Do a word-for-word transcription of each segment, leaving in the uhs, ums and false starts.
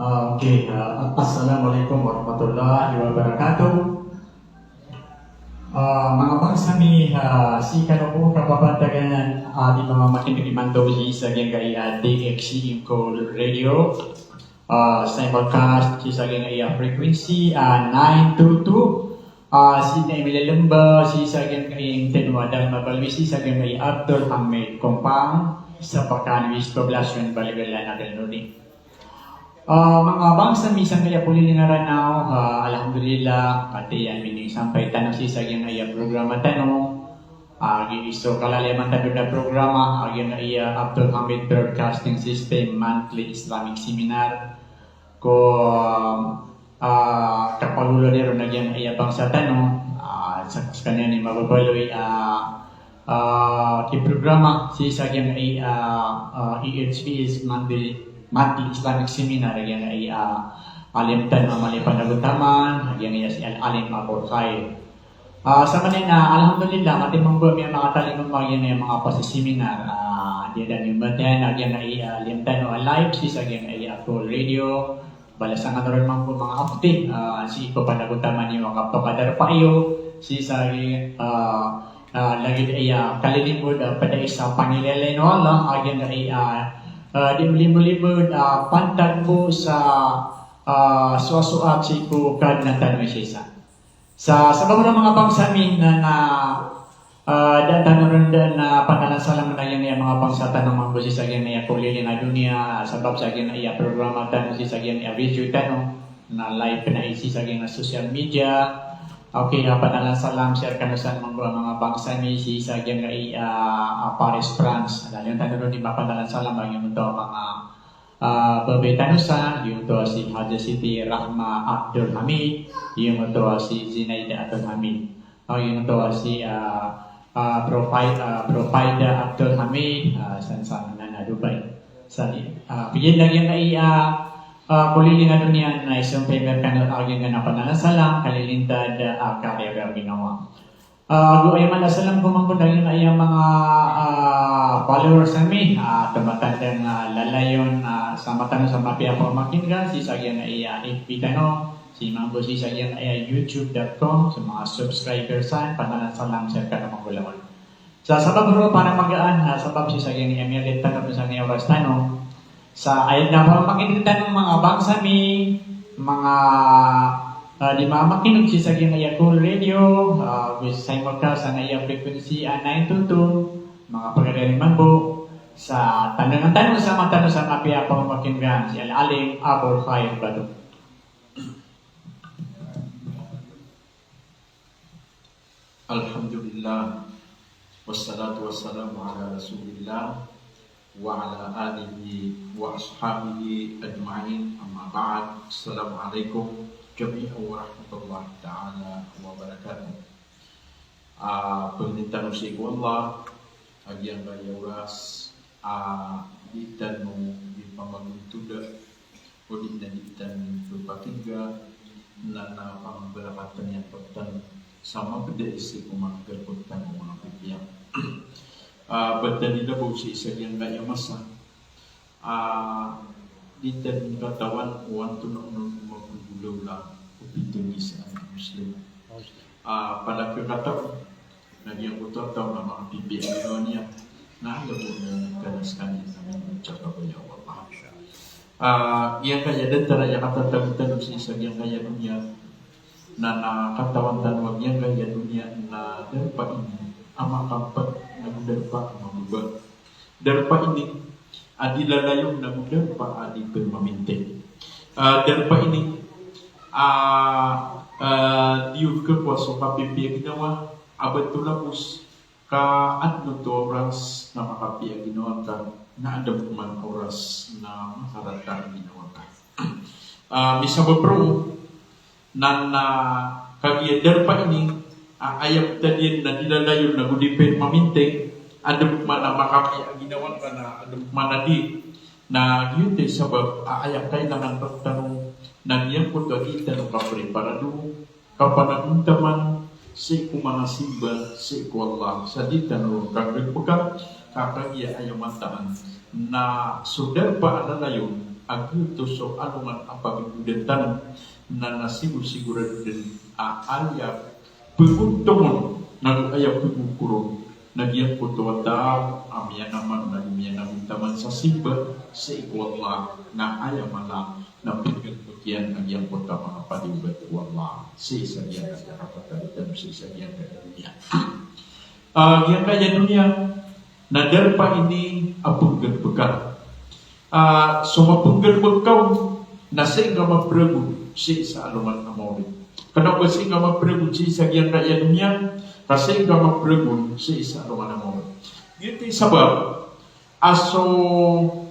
Ah, okay, ah, assalamu alaikum warahmatullahi wabarakatuh. Ah, manga bangsa mi, ah, sii kano bo kapapantagan, ah, di mamakin'g imanto sii sa giyangkai a D X C Inco Radio. Ah, simulcast sii sa giyangkai a frequency, ah, nine two two. Ah, sii na imilalemba sii sa giyangkai a tano a Dharma Balwi sii sa giyangkai a Abdul Hamid Compound, Sapakan West Poblacion, Balwelan, Naga Lodi. Ah, manga bangsa mi sangkaya ko lilingan ranaw, ah, alhamdulillah, katii ami nisampay tano sii sa giyangkai a programa tano. Ah, giya so kalalayaman tano a programa, ah, giyangkai a Abdul Hamid Broadcasting System Monthly Islamic Seminar. Ko, ah, kapagolawla ron a giyangkai a bangsa tano, ah, sa, skaniyan i mababaloy, ah, ah, ki programa sii sa giyangkai a, ah, E H I S Monthly, Monthly Islamic Seminar, a giyangkai a, ah, alim tano a mala i panagotaman, a giyangkai a si Al-Alim Abul Khair. Ah, sa maana niyan na, alhamdulillah, matiman bo ami a makatalingoma giyangkai a manga pasi-seminar, ah, di aden i mbataan, a giyangkai a, ah, alim tano a live sii sa giyangkai a, ah, Cool Radio, balasan kano ron mambo manga update, ah, sii ko panagotaman iyo a kapakadarpa iyo, sii sa, ah, ah, lagid aya kalilingod, ah, pd sa pangilalayon o Allah, a giyangkai a, ah, di malimbolimbod, ah, pantag bo sa, ah, soasoat sii ko Kadnan tano a isa-isa. Sa sabap ron manga bangsa mi na, na, ah, da tano ron da na panalansalaman a giyangkai a manga bangsa tano mambo sii sa giyangkai a, ah, kolilingka doniya, sabap sa giyangkai a, ah, programa tano sii sa giyangkai a, ah, video tano, na live na sii sa giyangkai a, ah, social media. Okay, ah, panalansalaman, share kano san mambo a manga bangsa mi sii sa giyangkai a, ah, ah, Paris, France. Lalayon tano ron di mapanalansalaman a giyoto a manga ah, babay tano san, giyoto a si Haja Siti Rahma Abdul Hamid, giyoto a si Zinaida Abdul Hamid. Ah, giyoto a si, ah, ah, Profi-, ah, Profaida Abdul Hamid, ah, san sa Manila, Dubai. Sa, ah, pd lagid a, ah, ah, kolilingka doniya na isampay mi rkano a giyangkanan a panalansalaman, kalilintad, ah, kariya a ginawa. Ah, ago aya man a salam ko mambo lagid a giyangkaya manga, ah, followers ami, ah, taman tano, ah, lalayon, ah, sa mataan sa mapiya a pamakin'gan sii sa giyangkaya F B tano, sii mambo sii sa giyangkaya youtube dot com, sa manga subscribers san, panalansalaman sa rkano mambo langon. Sa sabap ron para magaan, ah, sabap sii sa giyangkaya miyagad tano, sangkaya oras tano, sa aya na pamakin'g tano manga bangsa mi, manga, ah, di mamakin'g sii sa giyangkaya Cool Radio, ah, ago simulcast sangkaya frequency a nine two two, manga pagari mambo, sa tandangan tano sa mataan tano sa mapiya a pamakin'gan si Al-Alim Abul Khair Batu. Alhamdulillah. Wassalatu wassalamu ala Rasulillah wa ala alihi wa ashabihi ajma'in. Amma ba'd. Assalamu alaikum jami'an warahmatullahi ta'ala wabarakatuh. Ah, pangnin tano sii ko Allah a giyangkaya oras a di tano di pamagontoda odi na di tano di pepakinggan, na, na pangbarakatan iyan rktano sa mapd sii ko manga galbk tano a manga pipiya. Ah, ba tano di labaw sii sa giyangkaya masa a di tano katawan o antonaa onon o mapagolawla o pitharo sii sa Muslim. Ah, palaya kataw na giyangkoto a taw na makapipiya a ginawa niyan, na aya bo na kna skaniyan na miyakabaya o Allah. Ah, giyangkaya datar a aya katatago tano sii sa giyangkaya doniya, na, na katawan tano a giyangkaya doniya na darpa ini a makapat, na darpa a mababa. Darpa ini a di lalayon, na darpa a di permanente. Ah, darpa ini a, ah, di on kakowa so kapipiya a ginawa, a ba oto lapos ka adn oto a oras na makapiya a ginawa ka, na adn pman a oras na makarata a ginawa ka. Ah, misabap roo, na, na kagiya darpa ini a aya ptad iyan na di lalayon ago di permanente, adn pman a makapiya a ginawa ka na adn pman a di. Na giyoto i sabap a aya kailangan rktano na giyangkoto a di tano kapreparado, kapanagontaman sii ko manga simba sii ko Allah sa di tano kagalbka, ka kagiya aya mataan na so darpa a lalayon a giyoto so alongan a paginggodan tano, na na sigo-sigorado den a aya pegontongon, nago aya pegokoron, na giyangkoto a taw a miyanaman, nago miyanaman taman sa simba sii ko Allah, na aya mala na penggalebek iyan a giyangkoto a manga paliyogat o Allah sii sa giyangkaya kapataritan, sii sa giyangkaya doniya. Ah, giyangkaya doniya, na darpa ini a penggalebekan. Ah, so mapenggalebek ka on, na sii ngka mapragon sii sa alongan a maori. Kena o ba sii ngka mapragon sii sa giyangkaya doniya, ka sii ngka mapragon sii sa alongan a maori. Giyoto i sabap a so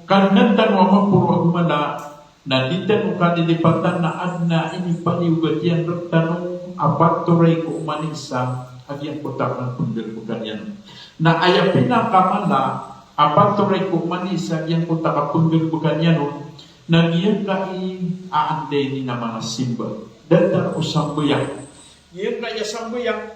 Kadnan tano a maporo ago mala, na di tano kalilipatan na aden a inipaliyogat iyan rektano a patoray ko oman i isa a giyangkoto a kapenggalebek iyan. Na aya pinakamala a patoray ko oman i isa a giyangkoto a kapenggalebek iyan on, na giyangkai a anda ini na manga simba. Datar o sambayang. Giyangkai a sambayang,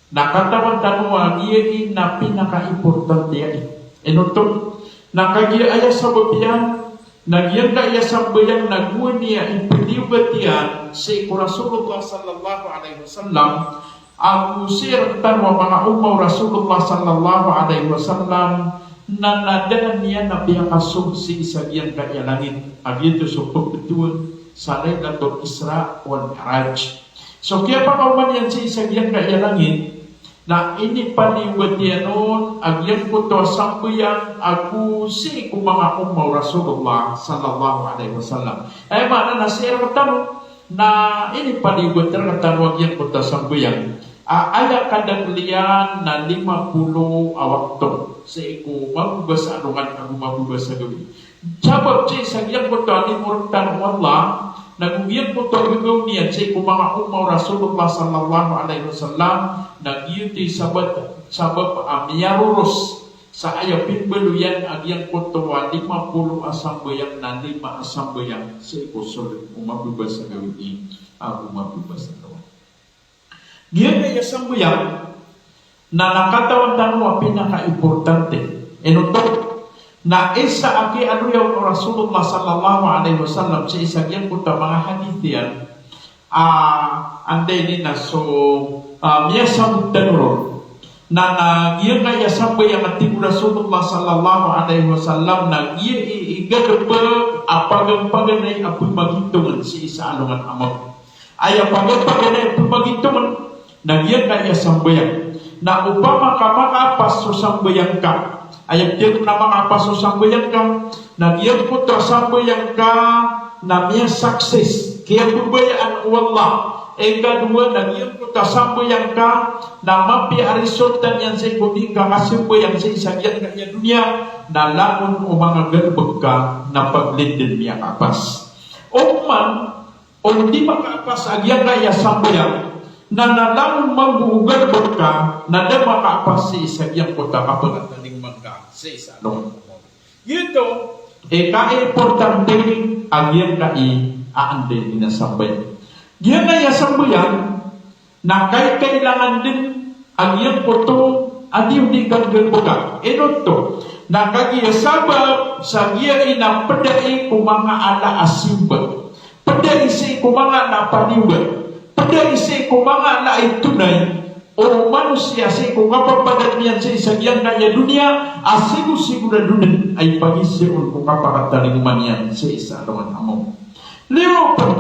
na katawan tano a giya i na pinakaimportante ai. Ino oto? Na kagiya aya sabap iyan, na giyangkaya sambayang na gowani a ipaliyogat iyan sii ko Rasulullah sallallahu alaihi wasallam, ago sii rektano a manga umma o Rasulullah sallallahu alaihi wasallam, na na da niyan a piyakasong sii sa giyangkaya langit. A giyoto so pembetowan sa Lailatul Isra wal Mi'raj. So kiyapakaoma niyan sii sa giyangkaya langit, na inipaliyogat iyan on a giyangkoto a sambayang ago sii ko manga umma o Rasulullah sallallahu alaihi wasallam. Aya maana na sii rektano na inipaliyogat rektano a giyangkoto a sambayang a aya kadakl iyan na lima polo a wakto sii ko mababa sa alongan ago mababa sa gawii. Sabap sii sa giyangkoto a limo rektano o Allah, nago giyangkoto a gagaw niyan sii ko manga umma o Rasulullah sallallahu alaihi wasallam, na giyoto i sabap, sabap a miyaroros sa aya pimbaloy iyan a giyangkoto a lima polo a sambayang na lima a sambayang sii ko sold o mababa sa gawii ago mababa sa alongan. Giyangkaya sambayang na na katawan tano a pinakaimportante. Ino oto? Na isa a kiyaaloya on o Rasulullah sallallahu alaihi wasallam sii sa giyangkoto a manga hadith iyan. Ah, anda ini na so, ah, miyasabot tano ron. Na, na giyangkaya sambayang a tig o Rasulullah sallallahu alaihi wasallam na giya i, i galebek a paganpaganay a pemagintongan sii sa alongan a maori. Aya paganpaganay a pemagintongan na giyangkaya sambayang. Na opama ka makaapas so sambayang ka, aya pitharo na makaapas so sambayang ka, na giyangkoto a sambayang ka na miyasakses, kiyababayaan o Allah. Ikadowa na giyangkoto a sambayang ka na mapiya a resulta niyan sii ko di ngka kasambayang sii sa giyangkaya doniya, na langon o manga galebek ka na paglindin miyakaapas. Oman o di makaapas a giyangkaya sambayang, na na langon mambo o galebek ka na da makaapas sii sa giyangkoto a kapakatalingoma ngka sii sa alongan. Giyoto i kaimportante a giyangkai a anda ini na sambayang. Giyangkaya sambayang na kai-, kailangan den a giyangkoto a di on di kanggalebeka. Ino oto? Na kagiya sabap sa giya i na ped ai ko manga ala a simba, ped ai sii ko manga ala a paliyogat, ped ai sii ko manga ala a itonay o manosiya sii ko kapapadalem iyan sii sa giyangkaya doniya a sigosigorado den a ipagiza on ko kapakatalingoma niyan sii sa alongan a maori. Liyo pen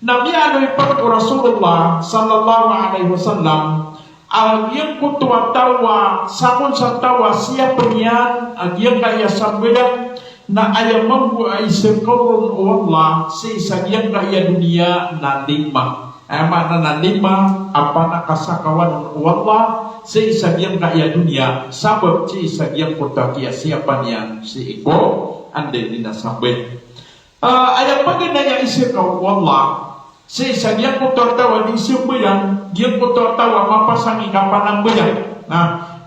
na miyaaloy pen o Rasulullah sallallahu alaihi wasallam a giyangkoto a taw a sakon sa taw a siyapen iyan a giyangkaya sambayang na aya mambo a isekaw ron o Allah sii sa giyangkaya doniya na lima. Aya maana na lima a panakasakawan on o Allah sii sa giyangkaya doniya sabap sii sa giyangkoto a kiyasiyapan iyan sii ko anda ini na sambayang. Ah, aya paganay a isekaw o Allah sii sa giyangkoto a taw a di sambayang, giyangkoto a taw a mapasang i kapanambayang. Na,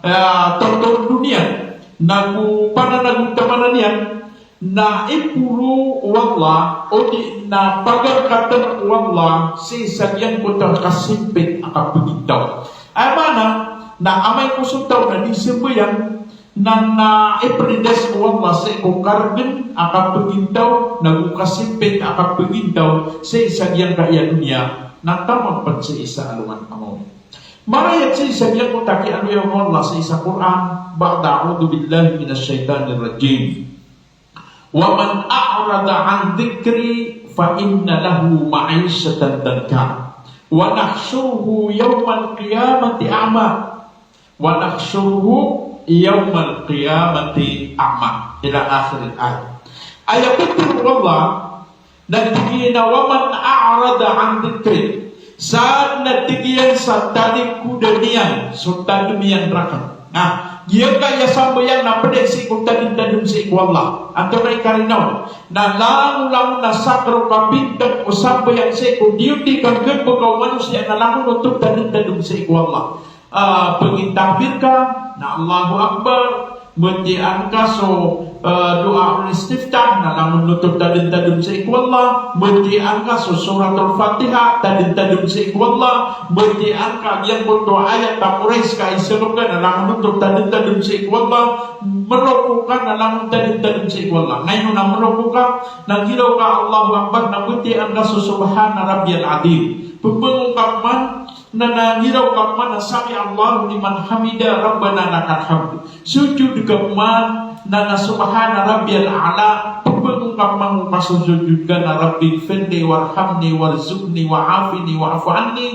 ah, taw-taw doniya, nago pananagotamanan iyan, na iporo o Allah, odi na pagangkatan o Allah sii sa giyangkoto a kasimpit a kapagintaw. Aya maana na amay ko so taw na di sambayang, Na, na iperidas o Allah sii ko karegen a kapegintaw, nago kasimpit a kapegintaw sii sa giyangkaya doniya, na taman pen sii sa alongan a mawri. Marayat sii sa giyangkoto a kiyaaloya o Allah sii sa Qur'an, ba'da a'udhu billahi minash shaitanir rajim. Wa man a'rada an dhikri fa inna lahu ma'ishatan dhanka. Wa nahshuruhu yawmal qiyamati a'ma. Wa nahshuruhu yawmal qiyamati a'ma. Ila akhiril ayah. Aya pitharo o Allah, na tig iyan a wa man a'rada an dhikri. Sa na tig iyan sa talikodan iyan so tadem iyan raken. Na giyangkaya sambayang na ped sii ko tadentadem sii ko Allah. Antonaa i karina on? Na langolangon a sakero ka bintang o sambayang sii ko diyoti ka nggalebeka o manosiya na langon oto tadentadem sii ko Allah. Ah, pegintakbir ka na Allahu Akbar, mbetiyaan ka so, eh, doa ul istiftah na langon oto tadentadem sii ko Allah, mbetiyaan ka so suratul Fatiha, tadentadem sii ko Allah, mbetiyaan ka giyangkoto a ayat a Quraysh ka isegep ka na langon oto tadentadem sii ko Allah, meroko ka na langon tadentadem sii ko Allah. Na ino na meroko ka? Na giraw ka Allahu Akbar, na mbetiyaan ka so subhana rabbiyal azim. Pembangon ka man, na, na giraw ka man a sami Allahu liman hamida, rabbana lakal hamd. Sujud ka man, na, na subhana rabbiyal a'la. Pembangon ka man o kasosujud ka na rabbighfirli warhamni warzuqni wa'afini wa'fu anni.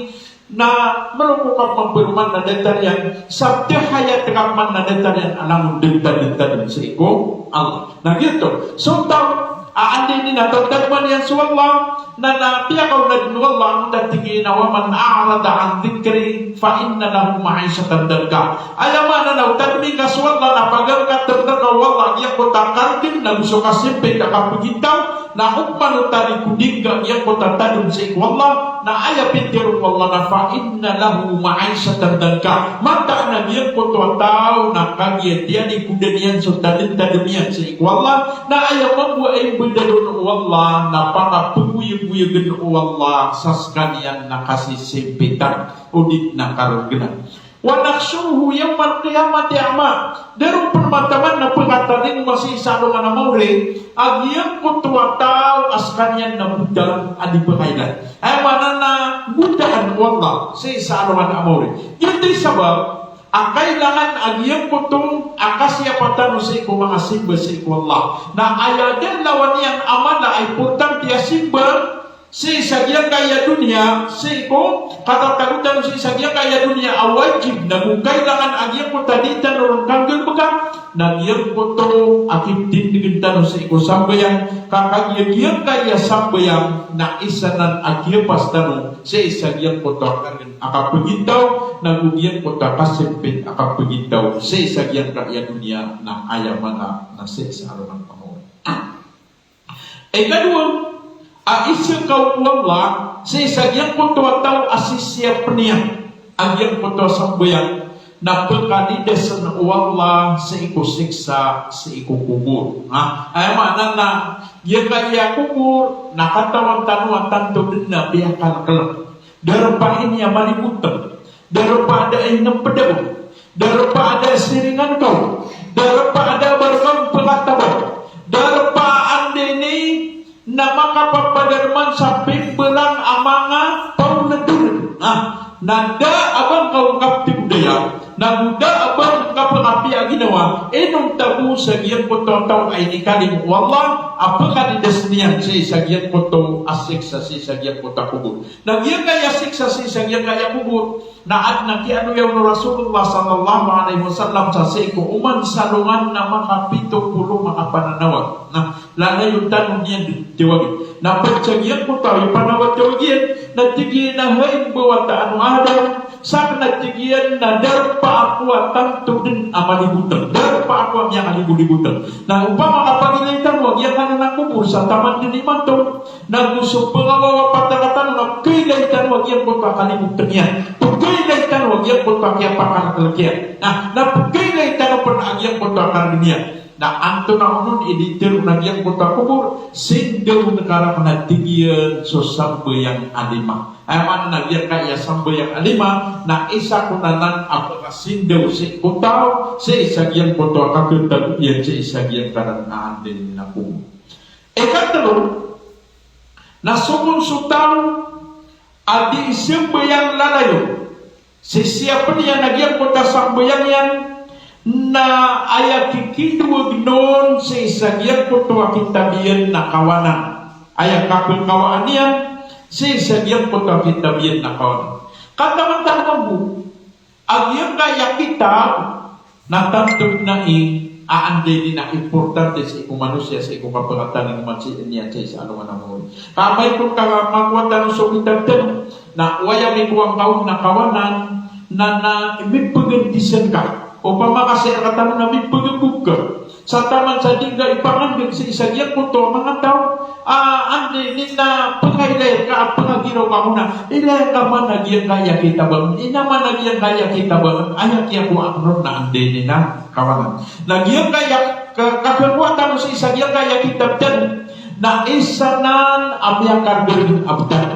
Na meroko ka man berman na datar iyan, sa tahiyat ka man na datar iyan a langon dentadentadem sii ko Allah. Na giyoto. So taw a anda ini na tadman iyan so Allah, na, na piyakaona den o Allah, na tig iyan a wa man a'rada an dhikri fa inna lahu ma'ishatan dhanka. Aya maana na o tadmi ngka so Allah na paganka tadman ka o Allah giyangkoto a karegen nago so kasimpit a kapegintaw, na oman o talikodi ngka giyangkoto a tadem sii ko Allah, na aya pitharo o Allah na fa inna lahu ma'ishatan dhanka. Mataan a giyangkoto a taw na kagiya tiya di ko doniya so tadentadem iyan sii ko Allah, na aya mambo a imbedal on o Allah na pakapegoyagoyagen o Allah sa sekaniyan na kasisimpitan odi na karegenan. Wa nahshuruhu yawmal qiyamati a'ma. Daro pen mataman na pekatading masi sa alongan a mawri a giyangkoto a taw a sekaniyan na buta a di pekailay. Aya maana na butaan o Allah sii sa alongan a mawri. Giyoto i sabap a kailangan a giyangkoto a kasiyapa tano sii ko manga simba sii ko Allah na aya den lawan iyan a mala a importante a simba sii sa giyangkaya doniya, sii ko katatago tano sii sa giyangkaya doniya a wajib, nago kailangan a giyangkoto a di tano ron kanggalebeka, na giyangkoto a kiptindegen tano sii ko sambayang, ka kagiya giyangkaya sambayang na isa nan a kiyapas tano sii sa giyangkoto a karegen a kapegintaw, nago giyangkoto a kasimpit a kapegintaw sii sa giyangkaya doniya na aya mala na sii sa alongan a mawri. Ikadowa, a isekaw o Allah sii sa giyangkoto a taw a sisiyapen iyan a giyangkoto a sambayang, na pekalidasen o Allah sii ko siksa sii ko kobor. Ha? Aya maana na giyangkaya kobor na katawan tano a tanto den a piyakalekelek. Darpa ini a maliboteng. Darpa a da a ineped ago. Darpa a da a siringan kaw. Darpa a da a ba reka on pekataban. Darpa a anda ini na makapapadarman sa pimbelang a manga pawned-oned. Na, na da a ba ngka on kaptigodaya, nago da a ba ngka pekapiya a ginawa, inonta bo sa giyangkoto a taw a inikalimo o Allah a pekalidasen iyan sii sa giyangkoto a siksa sii sa giyangkoto a kobor. Na giyangkaya siksa sii sa giyangkaya kobor na aden a kiyaaloya on o Rasulullah sallallahu alaihi wasallam sa sii ko oman sa alongan na makapito polo makapananawag. Na lalayon tano niyan den tiyawagi. Na ped sa giyangkoto a ipanawag-tawag iyan, na tig iyan a hay mbawataan o Adam, saken a tig iyan na darpa ako a tanto den a maliboteng. Darpa ako a miyakaliboliboteng. Na opama ka pagilay tano a giyangkanan a kobor sa taman den imanto, nago so pengawawapat a reka tano na pekailay tano a giyangkoto a kaliboteng iyan. Pekailay tano a giyangkoto a kiyapakalekelek iyan. Na, na pekailay tano pen a giyangkoto a karegen iyan. Na antonaa onon i di tero na giyangkoto a kobor, sindaw na karak na tig iyan so sambayang a lima. Aya maana na giyangkaya sambayang a lima, na isa kon anan a pakasindaw sii ko taw, sii sa giyangkoto a kaketago iyan sii sa giyangkanan a anda i na kobor. Ikatelo, na so kon so taw a di sambayang lalayon, sisiyapn iyan a giyangkoto a sambayang iyan, na aya kikidoag on sii sa giyangkoto a kitab iyan na kawanan. Aya kakekawaan iyan sii sa giyangkoto a kitab iyan na kawanan. Ka taman tano mambo a giyangkaya kitab na tanto na i a anda i na importante sii ko manosiya sii ko kapakatalingoma sii niyan sii sa alongan a maori. Ka amay kon ka makowa tano so kitab tano, na aya mikowa ngka on na kawanan, na, na mipegantisan ka. Opama ka sii rkatano na mipegaboka. Sa taman sa di ngka ipangandeg sii sa giyangkoto a manga taw, a, anda i na pekailay ka a pekagiraw ka on na, ilay ka man a giyangkaya kitab aken, ina man a giyangkaya kitab aken, aya kiyakowa aken ron na anda i na kawanan. Na giyangkaya ka-, kakekowa tano sii sa giyangkaya kitab tano, na isa nan a miyakardeg a btad.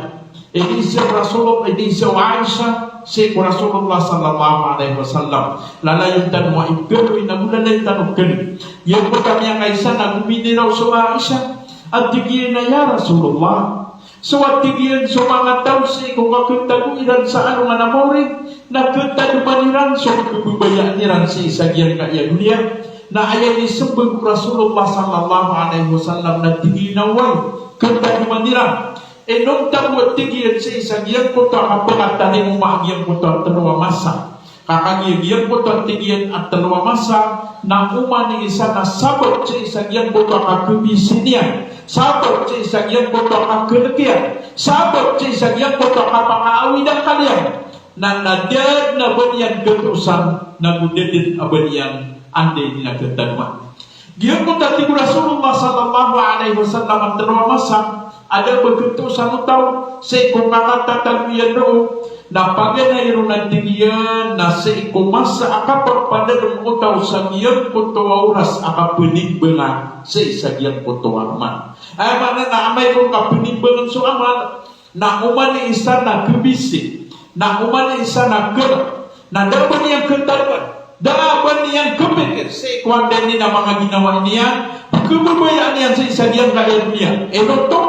Iniiza o Rasulullah, iniiza o Aisha sii ko Rasulullah sallallahu alaihi wasallam. Lalayon tano a ibgaloy na go lalayon tano kn. Giyangkoto a miyakaisa na gominiraw so Aisha a tig iyan a, "Ya Rasulullah, so a tig iyan so manga taw sii ko kaketago iran sa alongan a maori, na ketademan iran so kebebayaan iran sii sa giyangkaya doniya." Na aya inisembag o Rasulullah sallallahu alaihi wasallam na tig iyan a, "Oway, ketademan iran." Inonta bo a tig iyan sii sa giyangkoto a kapakatalingoma a giyangkoto a telo a masa. Ka kagiya giyangkoto a tig iyan a telo a masa, na oman i isa na sabap sii sa giyangkoto a kakebisi niyan, sabap sii sa giyangkoto a kakelek iyan, sabap sii sa giyangkoto a kapakaawid a akal iyan. Na, na da dn a ba niyan ketosan, na go da dn a ba niyan anda i na ketademan. Giyangkoto a tig o Rasulullah sallallahu alaihi wasallam a telo a masa a da a ba ketosan o taw sii ko kakatatago iyan roo, na paganay ron a tig iyan na sii ko masa a kapapadalm o taw sa giyangkoto a oras a kapenimbangan sii sa giyangkoto a amal. Aya maana na amay kon kapenimbangan so amal, na oman i isa na kebisi, na oman i isa na kelek, na da a ba niyan ketademan, da a ba niyan kepikir sii ko anda i na manga ginawa niyan, kebebayaan iyan sii sa giyangkaya doniya. Ino oto,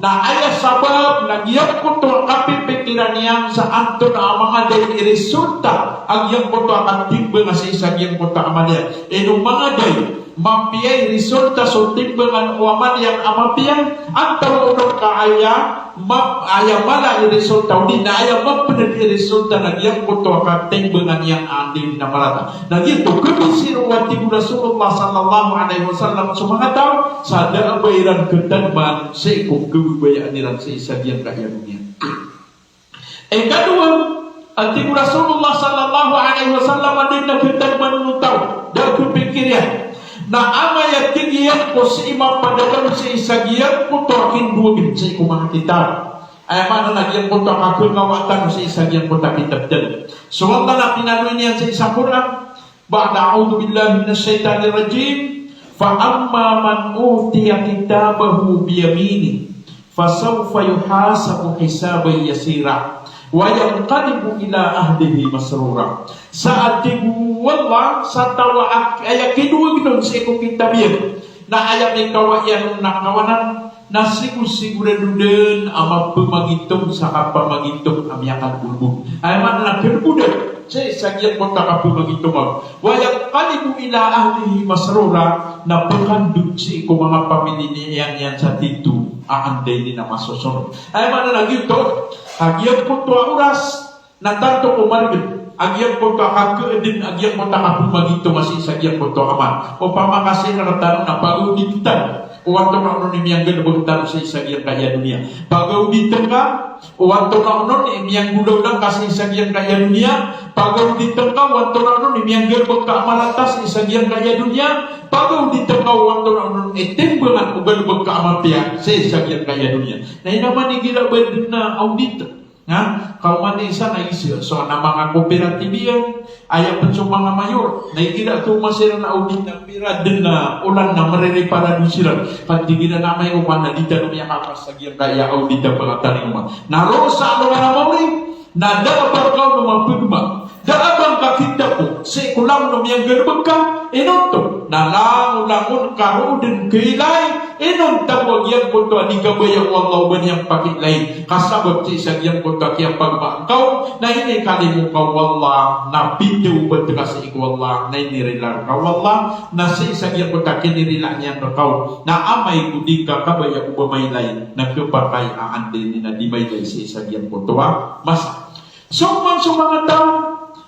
na aya sabap na giyangkoto a kapipikiran iyan sa antonaa a manga da i resulta a giyangkoto a katimbangan sii sa giyangkoto a amal iyan. Ino manga da i mapiya i resulta so timbangan o amal iyan a mapiya, antawaa onon ka aya ma-, aya mala i resulta, odi na aya mapnd i resulta na giyangkoto a katimbangan iyan a anda i na marata. Na giyoto kebisi ron a tig o Rasulullah sallallahu alaihi wasallam so manga taw sa da a ba iran ketademan sii ko kebebayaan iran sii sa giyangkaya doniya. Ikadowa, a tig o Rasulullah sallallahu alaihi wasallam a da i na ketademan o taw, da a kepikir iyan. Na amay a tig iyan ko sii mapadalm sii sa giyangkoto a kindowa sii ko manga kitab. Aya maana na giyangkoto a kakekawaan tano sii sa giyangkoto a kitab tano. So Allah na pinanoy niyan sii sa Qur'an, ba'da a'udhu billahi minash shaitanir rajim, "Fa amma man utiya kitabahu biyaminihi, fasawfa yuhasabu hisaban yasira, wa yanqalibu ila ahlihi masrura." Sa a tig o Allah, sa taw a aya kindowa on sii ko kitab iyan, na aya mikawa iyan on na kawanan, na sigo-sigorado dn a mapamagitom sa kapamagitom a miyakadbolbod. Aya maana na kdbolbodan sii sa giyangkoto a kapamagitom a. Wa yanqalibu ila ahlihi masrura, na pkandod sii ko manga pamilya niyan iyan sa tito a anda i na masosonor. Aya maana na giyoto, a giyangkoto a oras, na tanto ko margn a giyangkoto a kakeedn a giyangkoto a kapamagitom a sii sa giyangkoto a amal. Opama ka sii rktano na pagaoditn tano o antonaa onon i miyanggalbk tano sii sa giyangkaya doniya. Pagaoditn ka o antonaa onon i miyanggolawla ngka sii sa giyangkaya doniya. Pagaoditn ka o antonaa onon i miyanggalbk ka a marata sii sa giyangkaya doniya. Pagaoditn ka o antonaa onon i timbangan o galbk ka a mapiya sii sa giyangkaya doniya. Na ino man igira ba dn a audit Na kaoma niyan san na isa, so na manga koperatiba iyan, aya pn so manga mayor, na igira toman siran na audit na pira dn a olan na mririparado siran. Pd igira na amay ko man na di tano miyakapas sa giyangkaya audit a pngatalingoma. Na roo sa alongan a maori, na da a ba ngka on mapgma, da a ba ngka kitapo sii ko langon o miyanggalbk ka, inonta na langolangon ka roo dn kailay, inonta bo a giyangkoto a di kabaya o Allah o ba niyan pakiilay. Ka sabap sii sa giyangkoto a kiyapagma ngka on, na inikalimo ka o Allah, na pitawbat ka sii ko Allah, na inirila rka o Allah, na sii sa giyangkoto a kinirila niyan rka on, na amay ko di ka kabaya o ba mailay, na khapakay a anda ini na di mailay sii sa giyangkoto a masa. So man so manga taw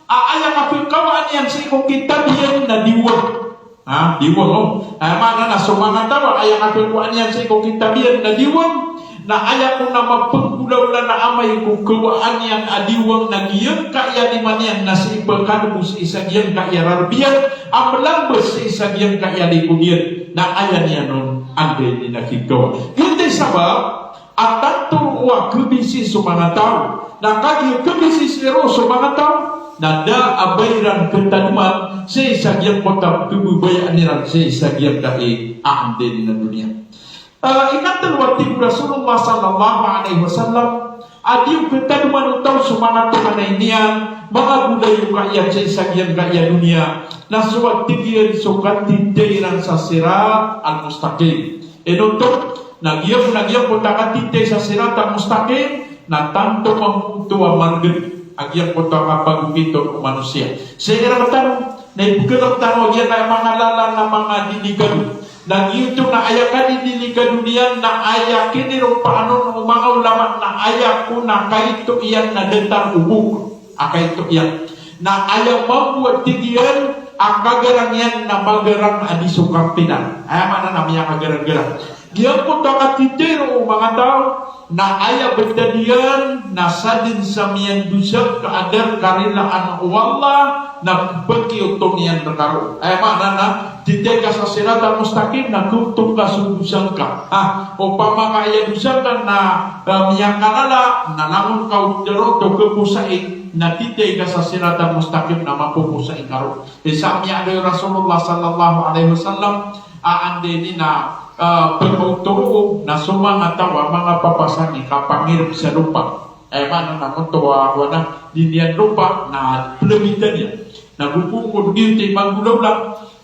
a aya kapkawaan iyan sii ko kitab iyan na diwang. Ha, diwang, o. Aya maana na so manga taw a aya kapkawaan iyan sii ko kitab iyan na diwang, na aya kon a mapnggolawla na amay ko kawaan iyan a diwang na giyangkaya lima niyan na sii pkadbo sii sa giyangkaya rarb iyan a mlambs sii sa giyangkaya likod iyan. Na aya niyan on, anda ini na kikawaan. Giyoto i sabap a tanto roo a khabisi so manga taw. Na kagiya khabisi roo so manga taw, na da a ba iran ktadman sii sa giyangkoto a pkhababayaan iran sii sa giyangkai a anda ini na doniya. Eh, ikatlo a tig o Rasulullah sallallahu alaihi wasallam, a di ktadman o taw so manga tonganay niyan, manga golayoka iyan sii sa giyangkai a doniya, na so a tig iyan so katitay iran sa Sirat al-Mustaqim. Inonta na giyangkoto a katitay sa Sirat al-Mustaqim na tanto mambo oto a margn a giyangkoto a kapagokit o manosiya. Sii rktano na ipkhadak tano a giyangkaya manga lalan a manga dilikado. Na giyoto na aya kadidilikado niyan na aya kiniropaan on o manga ulama na aya kon a kaito iyan na datar o bok a kaito iyan. Na aya mambo a tig iyan a kagarang iyan na magarang a di so kampinan. Aya maana na miyakagarang-garang. Giyangkoto a katitay roo o manga taw na aya btad iyan na sadn sa miyandosa ka a da rka rilaan o Allah na pkioto niyan rka roo. Aya maana na titay ka sa Sirat al-Mustaqim na khaoto ngka so dosa ngka. Ah, opama ka aya dosa ngka na, eh, miyakalala, na langon ka o daro oto khaposai, na titay ka sa Sirat al-Mustaqim na mapoposai ngka roo. Isa miyaaloy o Rasulullah sallallahu alaihi wasallam a anda ini na, eh, pkhaoto roo na so manga taw a manga papasang i kapangirb sa lopa. Aya maana na oto a wana di niyan lopa na plamitan iyan. Na gopong ko di giyoto i manggolawla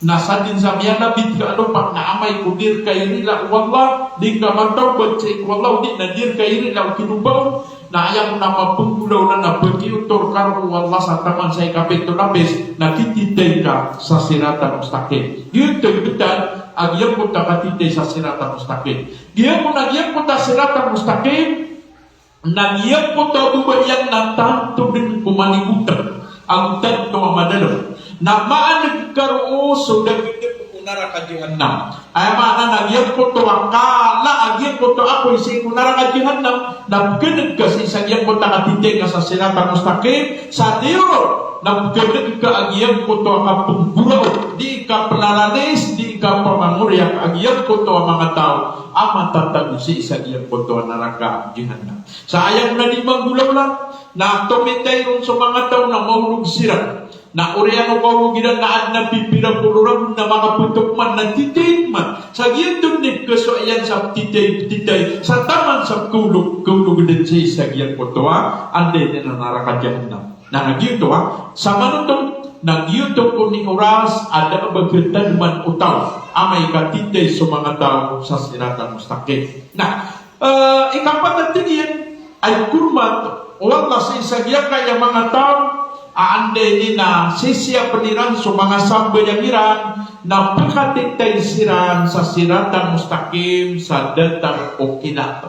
na sadn sa miyalabit ka a lopa na amay ko di rka irila o Allah, di ngka matawbat sii ko Allah, odi na di rka irila o kinoba on, na aya kon a mapnggolawla na pkioto rka roo o Allah sa taman sa ikapito lapis na kititay ka sa Sirat al-Mustaqim. Giyoto i btad a giyangkoto a katitay sa Sirat al-Mustaqim. Giyangkoto a giyangkoto a Sirat al-Mustaqim na giyangkoto a baba iyan na tanto dn ko malibotn ago tanto a madalm. Na maan'g ka roo so dagdg ko naraka Jahannam. Aya maana na giyangkoto a kala a giyangkoto a apoy sii ko naraka Jahannam na pkhan'g ka sii sa giyangkoto a katitay ka sa Sirat al-Mustaqim, sa tiyor na pkhan'g ka a giyangkoto a kapnggoraok, di ka plalalis, di ka pamangoriyak a giyangkoto a manga taw a matatago sii sa giyangkoto a naraka Jahannam. Sa aya kon a di manggolawla na tomitay ron so manga taw na maolog siran. Na oriyan o kaolog iran na adn a pipira polo ragon na manga ptokman na titay man. Sa giyoto dn i pkhasowa iyan sa ptitay, ptitay. Sa taman sa pkhaolog, pkhaolog dn sii sa giyangkoto a anda ini na naraka Jahannam. Na giyoto a, sa manoto, na giyoto kon i oras a da a ba ktadman o taw amay ka titay so manga taw sa Sirat al-Mustaqim. Na, Eh, ikapat a tig iyan, ay kormat o Allah sii sa giyangkaya manga taw a anda ini na sisiyapn iran so manga sambayang iran, na pkhatitay siran sa Sirat al-Mustaqim sa datar o kilat.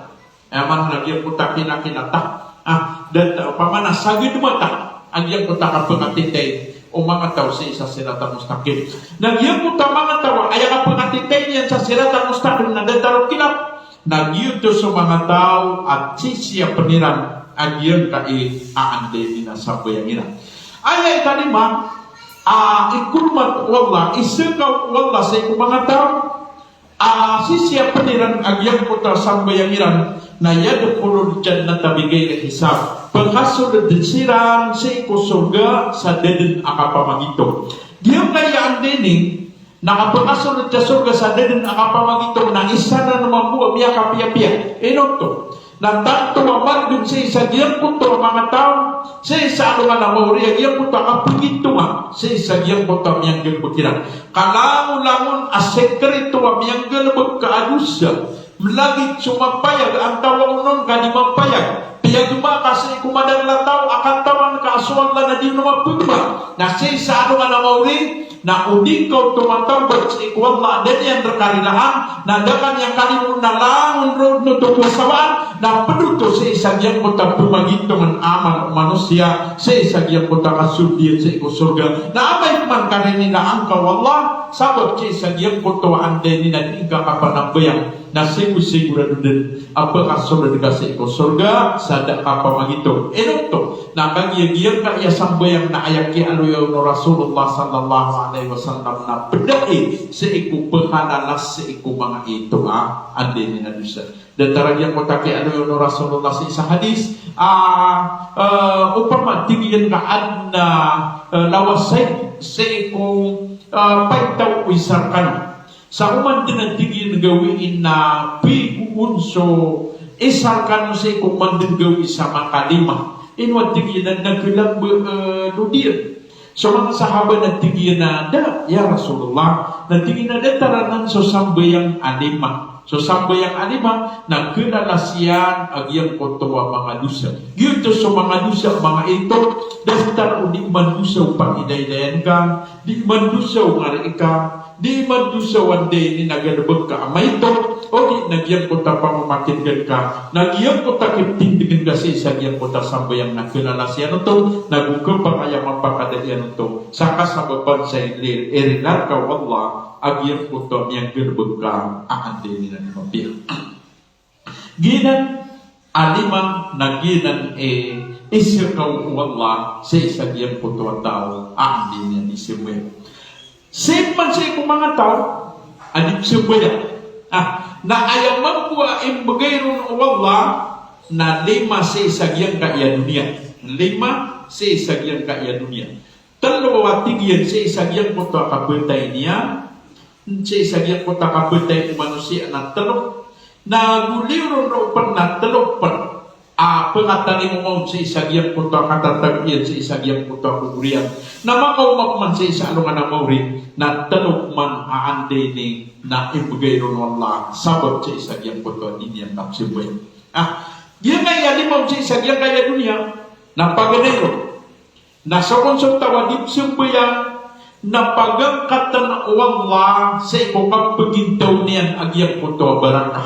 Aya maana na giyangkoto a kilat, kilat a. Ah, datar, opama na sagad mata a giyangkoto a kapkhatitay o manga taw sii sa Sirat al-Mustaqim. Na giyangkoto a manga taw a aya kapkhatitay niyan sa Sirat al-Mustaqim na datar o kilat. Na giyoto so manga taw a sisiyapn iran a giyangkai a anda ini na sambayang iran. Aya ikalima a ikormat o Allah, isagaw o Allah sii ko manga taw a sisiyapn iran a giyangkoto a sambayang iran, Na yadkhulul jannata bighairi hisab. Pkasold siran sii ko sorga sa da dn a kapamagitong. Giyangkaya anda ini, na kapakasold sa sorga sa da dn a kapamagitong na isa na mambo a miyakapiyapiya. Ino oto? Na tanto a margn sii sa giyangkoto a manga taw, sii sa alongan a maori a giyangkoto a kapagitonga, sii sa giyangkoto a miyanggalbk iran. Kalangolangon a sekreto a miyanggalbk ka a dosa. Lagid so mapayag, antawaa on ka di mapayag. Piyagma ka sii ko madakl a taw a katawan ka a so Allah na di on mapagma. Na sii sa alongan a maori, na o di ka oto matawbat sii ko Allah a da niyan rka rilaan, na da ka niyan kalimoon na langon roo dn oto pasawaan, na pd oto sii sa giyangkoto a pmagitongan a amal o manosiya, sii sa giyangkoto a kasold iyan sii ko sorga. Na amay pman ka rinilaan ka o Allah, sabap sii sa giyangkoto a anda ini na di ngka kapanambayang. Na sigo-sigorado dn a pkasold ka sii ko sorga sa da ka kapamagitong. Ino oto? Na kagiya giyangkaya sambayang na aya kiyaaloya on o Rasulullah sallallahu alaihi wasallam na pdai sii ko phalalas sii ko manga ito a anda ini na dosa. Datar a giyangkoto a kiyaaloya on o Rasulullah sii sa hadis, a, a, opama tig iyan ka adn a, a, lawas sii ko, a, paitaw o isa rkano. Sa oman dn a tig iyan gawii na pigoon so isa rkano sii ko oman dn gawii sa makalima. Ino a tig iyan a na khalang ba, eh, lodiyan. So manga sahaba na tig iyan a da, ya Rasulullah. Na tig iyan a datar anan so sambayang a lima. So sambayang a lima, na khalalas iyan a giyangkoto a manga dosa. Giyoto so manga dosa, manga ito, datar o di man dosa o pangidaidayan ka, di man dosa o ngari ka, di man dosa o anda ini na galbk ka a maito, odi na giyangkoto a pamamakin'gan ka, na giyangkoto a kiptindgn ka sii sa giyangkoto a sambayang na khalalas iyan oto, na go khapakay a mapakada iyan oto, sa kasabapan sa ilir, irilar ka o Allah a giyangkoto a miyanggalbk ka a anda ini na di mapiya. Giyanan a lima na giyanan i, isa ka o Allah sii sa giyangkoto a taw a anda ini a di sambayang. Sii man sii ko manga taw a di sambayang. Ah, na aya mambo a imbgay ron o Allah na lima sii sa giyangkaya doniya. Lima sii sa giyangkaya doniya. Tlo a tig iyan sii sa giyangkoto a kabtay niyan, sii sa giyangkoto a kabtay o manosiya na tlo. Na goliyo ron roo pn na tlo pn a pngatalingoma on sii sa giyangkoto a katatago iyan sii sa giyangkoto a kobor iyan. Na makaoma pman sii sa alongan a maori na tlo pman a anda ini na imbgay ron o Allah sabap sii sa giyangkoto a di niyan kapsambayang. Ah, giyangkaya lima on sii sa giyangkaya doniya na paganay ron. Na so kon so taw a di psambayang na pagangkatn o Allah sii ko kapagintaw niyan a giyangkoto a baraka.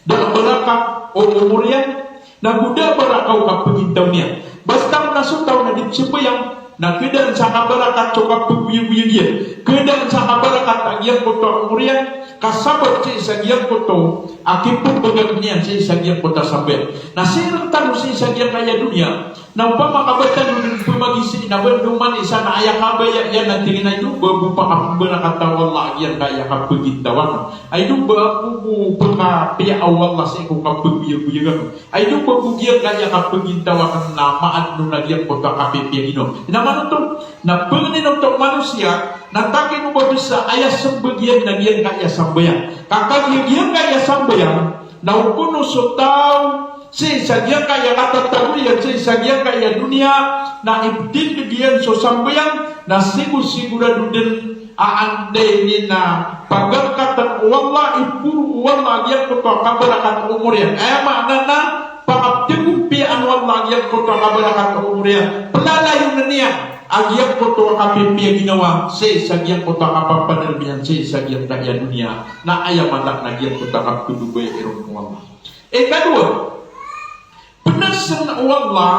Da a baraka o omor iyan, na go da a baraka o kapagintaw niyan. Basta na so taw na di psambayang, na khadaan sa kabarakat so kapagoyagoyag iyan. Khadaan sa kabarakat a giyangkoto a omor iyan, ka sabap sii sa giyangkoto a kipmbgay niyan sii sa giyangkoto a sambayang. Na sii rktano sii sa giyangkaya doniya, na opama ka ba tano dn pmagizai na ba dn oman isa na aya kabaya iyan na tig iyan a ino ba bo pakapmbarakat o Allah a giyangkaya kapagintaw akn. A ino ba bo, bo pakapiya o Allah sii ko kapagoyagoyag akn. A ino ba bo giyangkaya kapagintaw akn na maadn on a giyangkoto a kapipiya ino. Ino man oto, na pangnin oto manosiya, na takino ba bisa aya smbag iyan na giyangkaya sambayang. Ka kagiya giyangkaya sambayang, na o kono so taw sii sa giyangkaya katatago iyan sii sa giyangkaya doniya, na iptindg iyan so sambayang, na sigosigorado dn a anda ini na pagangkatn o Allah, iporo o Allah a giyangkoto a kabarakat o omor iyan. Aya maana na pakapthagompiyaan o Allah a giyangkoto a kabarakat o omor iyan. Plalayon iyan a giyangkoto a kapipiya ginawa sii sa giyangkoto a kapapadalm iyan sii sa giyangkaya doniya. Na aya maana na giyangkoto a kapthagompiyai ron o Allah. Ikadowa, pnasn o Allah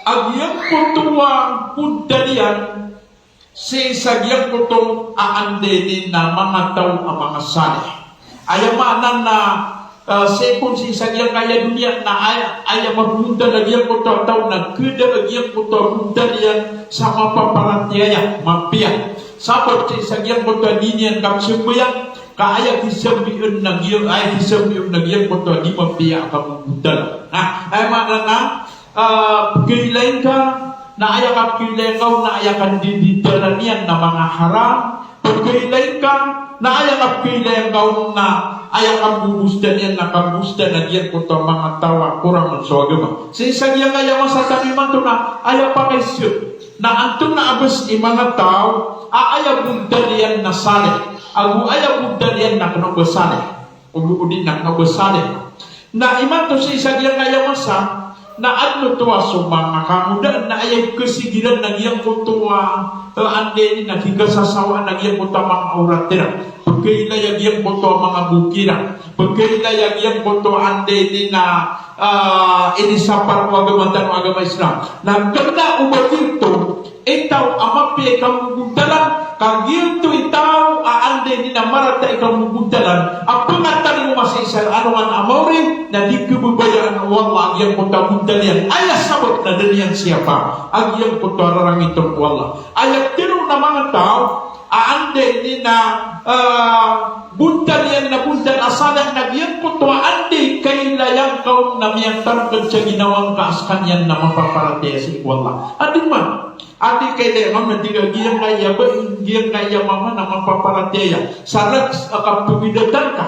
a giyangkoto a bontal iyan sii sa giyangkoto a anda ini na manga taw a manga salih. Aya maana na, ah, sii kon sii sa giyangkaya doniya na aya, aya mabontal a giyangkoto a taw na khada a giyangkoto a bontal iyan sa mapaparatiyaya, mapiya. Sabap sii sa giyangkoto a di niyan kapsambayang, Ka aya kisambian na giya, aya kisambian na giyangkoto a di mapiya a kamogodalan. Na aya maana na, ah, pkhailay ngka, na aya kapkhailay ngka on na aya kandididalan iyan na manga haram. Pkhailay ngka, na aya kapkhailay ngka on na aya kambobosdan iyan na kambosdan a giyangkoto a manga taw a korang on so agama. Sii sa giyangkaya masa tano imanto na aya pakaiza na antonaa bes i manga taw a aya bontal iyan na salih, ago aya bontal iyan na kna o ba salih, o, odi na kna o ba salih. Na imanto sii sa giyangkaya masa na adn oto a so manga kangodaan na aya kasigiran na giyangkoto a, eh, anda ini na kikasasawaan a giyangkoto a manga awrat iran. Pkhailay a giyangkoto a manga bok iran. Pkhailay a giyangkoto a anda ini na, ah, inisapar o agama tano a agama Islam. Na kna o ba giyoto i taw a mapiya i kamogodalan, ka giyoto i taw a anda ini na marata i kamogodalan a pngatalingoma sii sa alongan a maori, na di khababayaan o Allah a giyangkoto a bontal iyan. Aya sabap na da niyan siyapa a giyangkoto a rarangit on o Allah. Aya tharo na manga taw a anda ini na, ah, bontal iyan na bontal a salih na giyangkoto a anda i kailaya ngka on na miyatangkd sa ginawa ngka a skaniyan na mapaparatiyaya sii ko Allah. Adi man, anda i kailaya ngka on na tig a giyangkaya bai, giyangkaya mama na mapaparatiyaya. Sa rakhs a kapagidatan ka,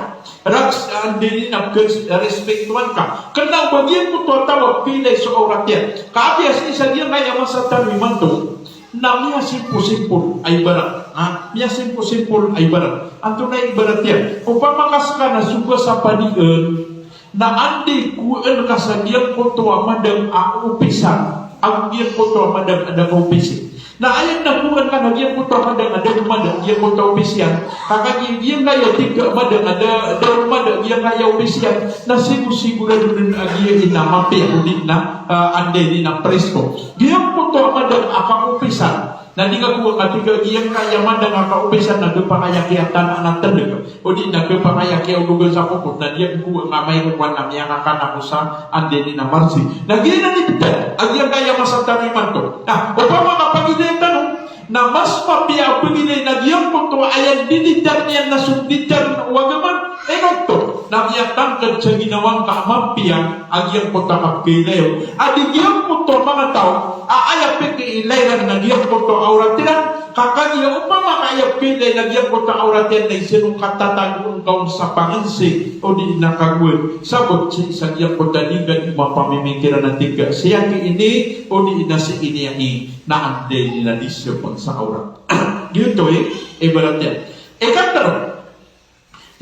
rakhs a anda ini na pkharespetuan ka. Kna o ba giyangkoto a taw a pkhailay so awrat iyan. Ka apiya sii sa giyangkaya masa tano imanto na miyasimposimpol a ibarat. Ha? Miyasimposimpol a ibarat. Antonaa i ibarat iyan? Opama ka ska na so ba sa padian na anda i kowaan ka sa giyangkoto a madang a opisan, ago giyangkoto a madang a da ka opisi. Na aya na kowaan ka na giyangkoto a madang a da ka madang, giyangkoto a opis iyan. Ka kagiya giyangkaya tig a madang a da, da ka madang, giyangkaya opis iyan. Na sigo-sigorado dn a giya i na mapiya odi na, ah, anda ini na presko. Giyangkoto a madang a kaopisan. Na di nga kowaan ka tig a giyangkaya madang a kaopisan na khapakay a kiyatana na tndg, odi na khapakay a kiyaologan sa kokot, na di nga kowaan ka, maikowaan na miyakakana ko sa anda ini na marsi. Na giyanan i btad a giyangkaya masa tano imanto. Na opama ka pagilay tano, na mas mapiya a pagilay na giyangkoto a aya dididar iyan na so didar o agama. Ino oto? Na miyatangkd sa ginawa ngka a mapiya a giyangkoto a kapkhailay on. A di giyangkoto a manga taw a aya pkhailay iran na giyangkoto a awrat iran. Ka kagiya opama ka aya pkhailay na giyangkoto a awrat iyan na isa on katatagoon ka on sa pangnsi, odi na kagowad. Sabap sii sa giyangkoto a di ngka di mapamimikiran a tig a sii aki ini, odi na sii niyan i na anda ini na di sii pn sa awrat. Giyoto i ibarat iyan. Ikatharo,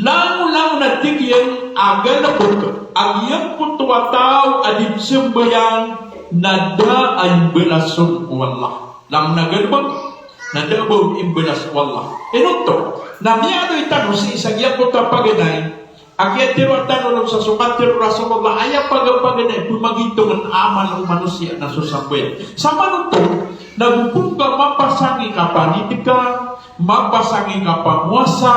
langolangon a tig iyan a galbk a giyangkoto a taw a di pzambayang na da a imbalas on o Allah. Langon a galbk na da a ba on imbalas o Allah. Ino oto? Na miyaaloy tano sii sa giyangkoto a paganay a kiyatharoa tano ron sa so katharo o Rasulullah, aya paga-, paganay a pmagitongan a amal o manosiya na so sambayang. Samanoto na go pn ka mapasang i kapanitika, mapasang i kapamowasa,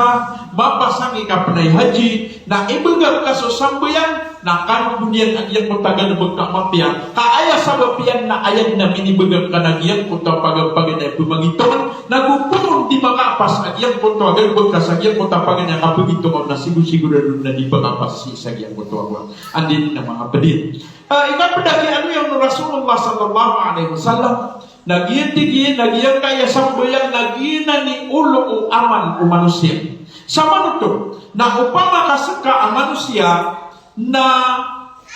mapasang i kapnay haji, na ibgak ka so sambayang, na kano bo niyan a giyangkoto a galbk ka mapiya. Ka aya sabap iyan na aya dn a minibgak ka na giyangkoto a paga-, paganay a pmagitongan, na go pn on di makaapas a giyangkoto a galbk ka sa giyangkoto a paganay a kapagitongan na sigo-sigorado na di pakapas sii sa giyangkoto a gowad. Anda ini na manga pd. Ah, ikapd a kiyaaloya on o Rasulullah sallallahu alaihi wasallam, na giya tig iyan, na giyangkaya sambayang na giyanan i olo o amal o manosiya. Samanoto na opama ka ska a manosiya na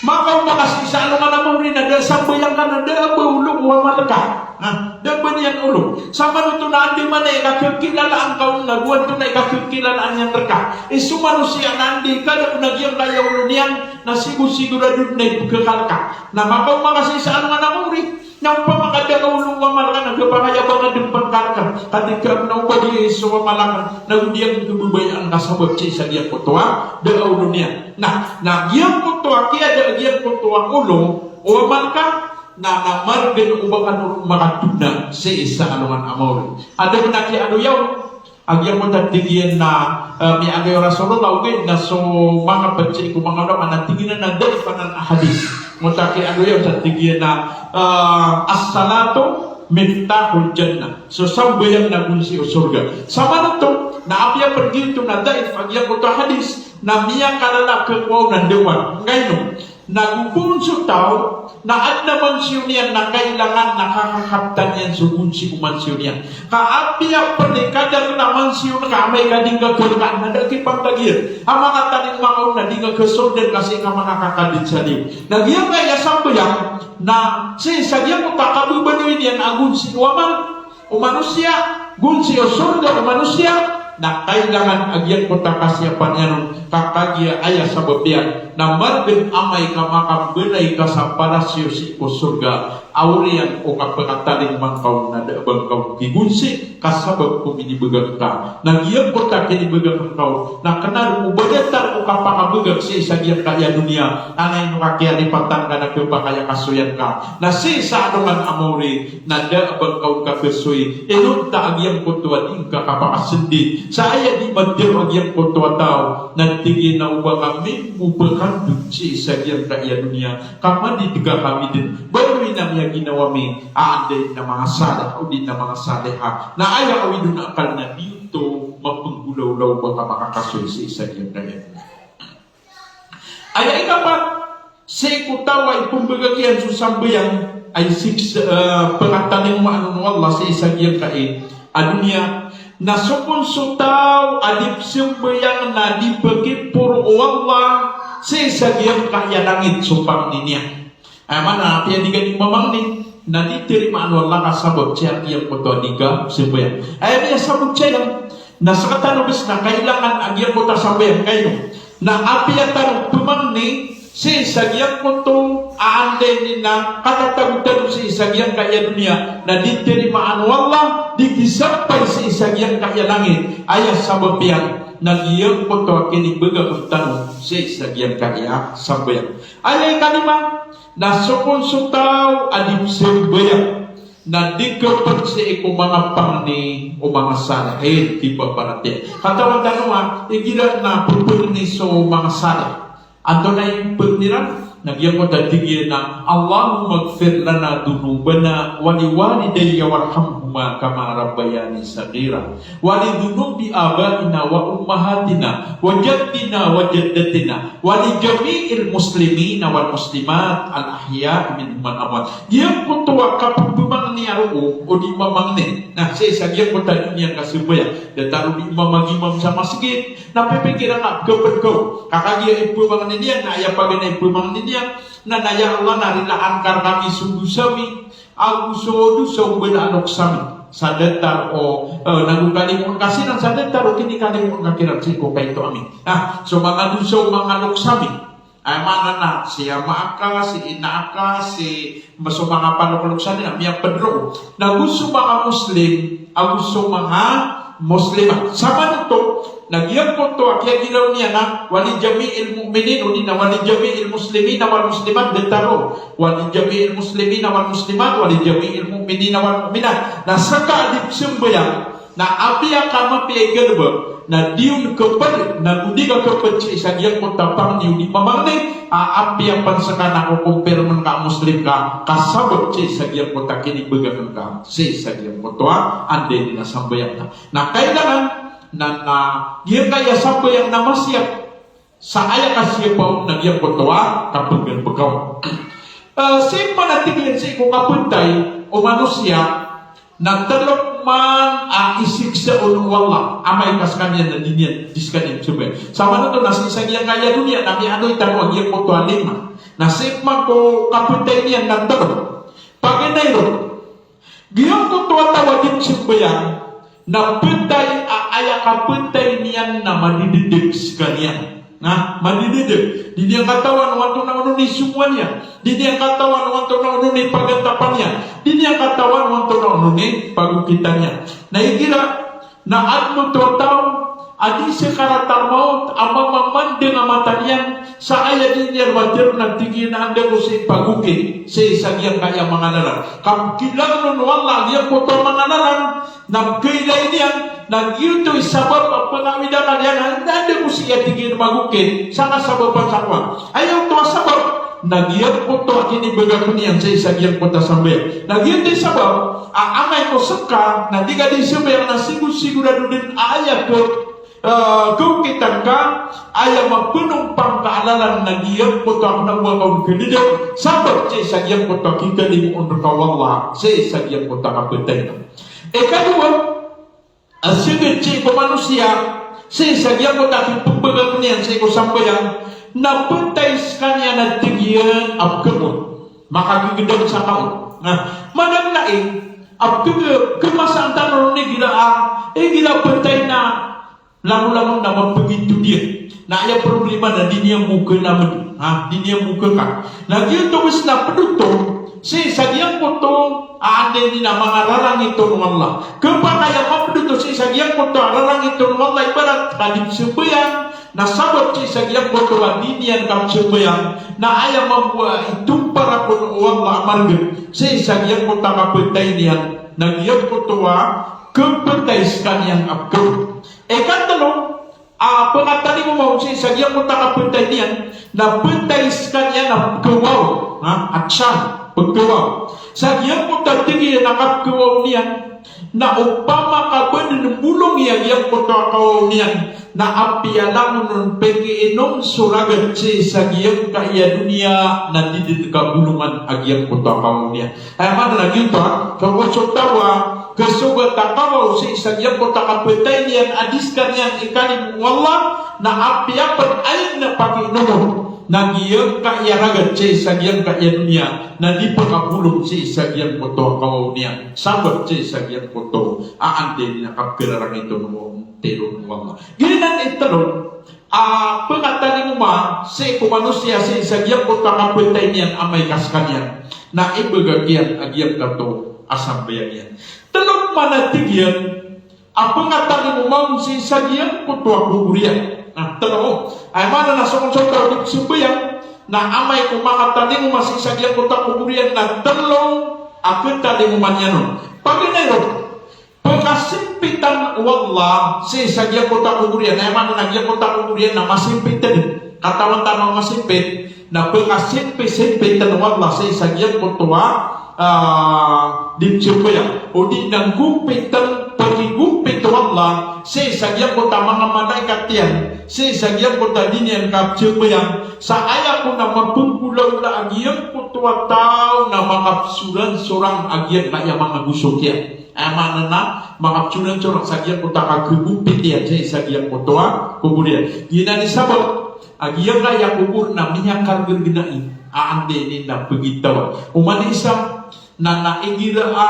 makaoma ka sii sa alongan a maori na da a sambayang ka na da a ba olo o amal ka. Na da a ba niyan olo. Samanoto na andamanaya i kakhakilalaan ka on na go antonaa i kakhakilalaan iyan rka. I so manosiya na anda i kada on a giyangkaya olo niyan na sigo-sigorado na ipkhakal ka. Na makaoma ka sii sa alongan a maori na opama ka da a olo o amal ka na khapakay a ba nga dn pn ka rka. Ka tig ka na o ba di so amal akn na go di akn khababayaan ka sabap sii sa giyangkoto a da a olo niyan. Na, na giyangkoto a kiyada a giyangkoto a olo o amal ka, na, na margn o ba kano makatona sii sa alongan a maori. Adn a kiyaaloya on a giyangkoto a tig iyan na, eh, miyaaloy o Rasulullah, ogaid na so manga pd sii ko manga ulama na tig iyan na daif anan a hadith. Giyangkoto a kiyaaloya on sa tig iyan na, eh, as-salatu miftahul jannah. So sambayang na gonsi o sorga. Samanoto Na apiya pn giyoto na daif a giyangkoto a hadis, na miyakalala a khakowa on a ndaowan. Angkaino? Na go poon so taw, na adn a mansiyon iyan na kailangan na kakakaptan iyan so gonsi o mansiyon iyan. Ka apiya pn i kadakl a mansiyon ka amay ka di ngka khalkaan na da a kipantag iyan a makatalingoma ka on na di ngka khasoldan ka sii ka manga kakadn sa liyo. Na giyangkaya sambayang, na sii sa giyangkoto a kababaloy niyan a gonsi o amal o manosiya, gonsi o sorga o manosiya, na kailangan a giyangkoto a kasiyapan iyan on, ka kagiya aya sabap iyan na margn amay ka makambnay ka sa palasyo sii ko sorga a oriyan o kapakatalingoma ngka on na da a ba ngka on kigonsi ka sabap ko minibgak ngka. Na giyangkoto a kinibgak ngka on na kna roo o ba datar o kapakabgak sii sa giyangkaya doniya, na ino ka kiyalipatan ka na khapakay a kasoyan ka na sii sa alongan a maori, na da a ba ngka on kakhasoy, inonta a giyangkoto a di ngka kapakasndi. Sa aya di madao a giyangkoto a taw, na tig iyan a o ba kami bo pkandod sii sa giyangkaya doniya, ka madidga kami dn. Baloy na miyaginawa mi a anda i na manga salih, o di na manga saliha. Na aya awid on a akal na giyoto mapnggolawla o ba ka makakasoy sii sa giyangkaya doniya. Aya ikapat, sii ko taw a ipmbgak iyan so sambayang, a isiksa, eh, pkatalimaan on o Allah sii sa giyangkai a doniya. Na so kon so taw a di pzambayang na di pkiporo o Allah sii sa giyangkaya langit so pangni niyan. Aya maana, apiya di ka di mamangni, na di tarimaan o Allah ka sabap sii a giyangkoto a di ka sambayang. Aya miyasabot saya, na sktano bs na kailangan a giyangkoto a sambayang, angkaino? Na apiya tano pmangni sii sa giyangkoto a anda ini na katatago tano sii sa giyangkaya doniya, na di tarimaan o Allah, di kisampay sii sa giyangkaya langit. Aya sabap iyan na giyangkoto a kinibgak tano sii sa giyangkaya sambayang. Aya ikalima, na so kon so taw a di pzambayang, na di khapn sii ko manga pangni o manga salihin, di paparatiyaya. Katawan tano a igira na ppangni so manga salih, antonaa i pangni iran? Na giyangkoto a tig iyan a, "Allahumma ighfir lana dhunubana wa li walidayya warhamhuma kama rabbayani saghira." Wa li dhunubi abaina wa ummahatina wa jaddina wa jaddatina wa li jami'il muslimina wal muslimat al ahya'i minhum wal amwat. Giyangkoto a kapmangni a roo o di mamangni. Na sii sa giyangkoto a di niyan kasambayang, datar o di mamagimam sa masgit, na pipikiran ka, khapn ka. Ka kagiya ipmangni niyan na aya paganay a ipmangni niyan na, na ya Allah, na rilaan ka rkami so dosa mi, ago so dosa o mbala a loks ami. Sa datar o, eh, nago kalimoon ka siran, sa datar o kinikalimoon ka kiran sii ko kaito ami. Ah, so manga dosa o manga loks ami. Aya maana na, si ama aka, si ina aka, si, so manga palokloksan iyan, miyapd roo. Nago so manga Muslim, ago so manga Muslimat. Samanoto, na giyangkoto a kiyagiraw niyan na, wa li jami'il mu'minin, o di na wa li jami'il muslimina wal muslimat, datar o. Wa li jami'il muslimina wal muslimat, wa li jami'il mu'minina wal mu'minat. Na ska a di pzambayang, na apiya ka mapiya i galbk, na di on khapd, nago di ka khapd sii sa giyangkoto a pangni o di mamangni, a apiya pn ska na kokompirmn ka a Muslim ka, ka sabap sii sa giyangkoto a kinibgakn ka sii sa giyangkoto a anda ini na sambayang ka. Na kailangan na, na giyangkaya sambayang na masiyap sa aya kasiyapa on na giyangkoto a kapnggalbka on. Eh, sii pman a tig iyan sii ko kapntay o manosiya na tlo pman a isiksa on o Allah amay ka skaniyan na di niyan, di skaniyan pzambayang. Samanoto na sii sa giyangkaya doniya na miyaaloy tano a giyangkoto a lima. Na sii pman ko kapntay niyan na tlo. Paganay ron, giyangkoto a taw a di pzambayang na pntay a aya kapntay niyan na madididg skaniyan. Na madididg. Di niyan katawan o antonaa onon i somowa niyan. Di niyan katawan o antonaa onon i pagantapan iyan. Di niyan katawan o antonaa onon i pagokitan iyan. Na igira na adn oto a taw a di sakaratal mawt a mamamandng a mata niyan sa aya di niyan matero na tig iyan a anda ko sii pagokit sii sa giyangkaya manga lalan. Kapkilangn on o Allah giyangkoto a manga lalan na pkailay niyan, na giyoto i sabap a pangawid a akal iyan a anda ko sii a tig iyan magokit sa kasabapan sa kowan. Aya oto a sabap Na giyangkoto a kinibagak iyan sii sa giyangkoto a sambayang. Na giyoto i sabap a amay ko seka na di ka di sambayang na sigo-sigorado den a aya ko, eh, kaokitan ka, aya mapenompang ka a lalan na giyangkoto a kena o ba ka on kedidan, sabap sii sa giyangkoto a kikalimoon reka o Allah sii sa giyangkoto a kapatay. Ikadowa, a seged sii ko manosiya sii sa giyangkoto a kipembagak iyan sii ko sambayang, na petay sekaniyan a tig iyan a pekemot. Makagegedam sa kaon. Na, maana na i, a pekege-, kemasan tano ron igira a, igira petay na langolangon na mapegitod iyan. Na aya problema na di niyan bo kenamed. Ha, di niyan bo keka. Na giyoto bes na ped oto sii sa giyangkoto a anda ini na manga rarangit o Allah. Kepakay a maped oto sii sa giyangkoto a rarangit o Allah, ibarat ka di sambayang, na sabap sii sa giyangkoto a di niyan kapsambayang, na aya mambo a itompar akn o Allah a maregen sii sa giyangkoto a kapatay niyan, na giyangkoto a kepetay sekaniyan a pekemot. Ikatelo, a, pengatalingoma on sii sa giyangkoto a kapatay niyan, na petay sekaniyan a pekewaw, ha, atsan, pekewaw. Sa giyangkoto a tig iyan a kapekewaw niyan, na opama ka ba den bolong iyan giyangkoto a kawaw niyan, na apiya langon on pekiinom so ragat sii sa giyangkaya doniya, na di den kabolongan a giyangkoto a kawaw niyan. Aya maana na giyoto a, so, so taw a kesogat a kawaw sii sa giyangkoto a kapatay niyan a di sekaniyan ikalimo o Allah, na apiya pen aya den a pakiinomon na giyangkaya ragat sii sa giyangkaya doniya, na di pakabolong sii sa giyangkoto a kawaw niyan, sabap sii sa giyangkoto a anda ini na kapekerarangiton o Allah. Giyanan i telo a pengatalingoma sii ko manosiya sii sa giyangkoto a kapatay niyan amay ka sekaniyan na ibagak iyan a giyangkoto a sambayang iyan. Telo man a tig iyan a pengatalingoma on sii sa giyangkoto a kobor iyan. Na telo. Aya maana na so kon so taw a di sambayang, na amay ko makatalingoma sii sa giyangkoto a kobor iyan na telo a ketalingoma niyan on. Paganay ron, pekasimpitan o Allah sii sa giyangkoto a kobor iyan. Aya maana na giyangkoto a kobor iyan na masimpit den. Katawan tano a masimpit, na pekasimpi-simpitan o Allah sii sa giyangkoto a, ah, di sambayang. O di na gompitan, pekigompit o Allah sii sa giyangkoto a manga malaikat iyan sii sa giyangkoto a di niyan kapsambayang. Sa aya kon a mapenggolawla a giyangkoto a taw na makapesoransorang a giyangkaya manga gosok iyan. Aya maana na makapesoransorang sa giyangkoto a kagegompit iyan sii sa giyangkoto a kobor iyan. Giyanan i sabap a giyangkaya kobor na miyakargergenai a anda ini na pegitawan. Oman i isa na, na igira a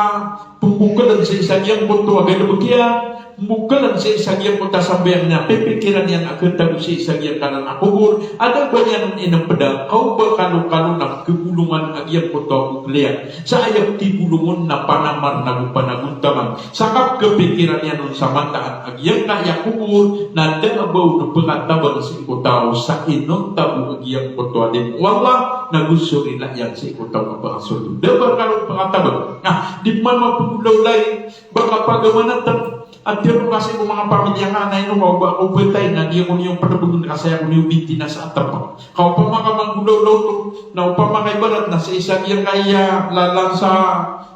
pembokelen sii sa giyangkoto a galebek iyan, pembokelen sii sa giyangkoto a sambayang niyan, pipikiran iyan a ketago sii sa giyangkanan a kobor, a da ba niyan on inempeda, ka o ba kalokalo na kebolongan a giyangkoto a bokel iyan. Sa aya kibolongon na panamar nago panagontaman. Sa kapkepikiran iyan on sa mataan a giyangkaya kobor na da a ba on pekatabang sii ko taw sa inonta bo a giyangkoto a limo o Allah, nago so rila iyan sii ko taw a pekasold. Da ba kalo pekatabang. Na, di man mapenggolawlay, ba ka pagamanatan, a tiyaro ka sii ko manga pamilya ngka na ino ka o ba ko betay na di ako niyo pedebegen ka saya ko niyo binti na sa atap. Ka opama ka manggolawla oto, na opama ka ibarat na sii sa giyangkaya lalan sa,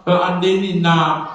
eh, anda ini na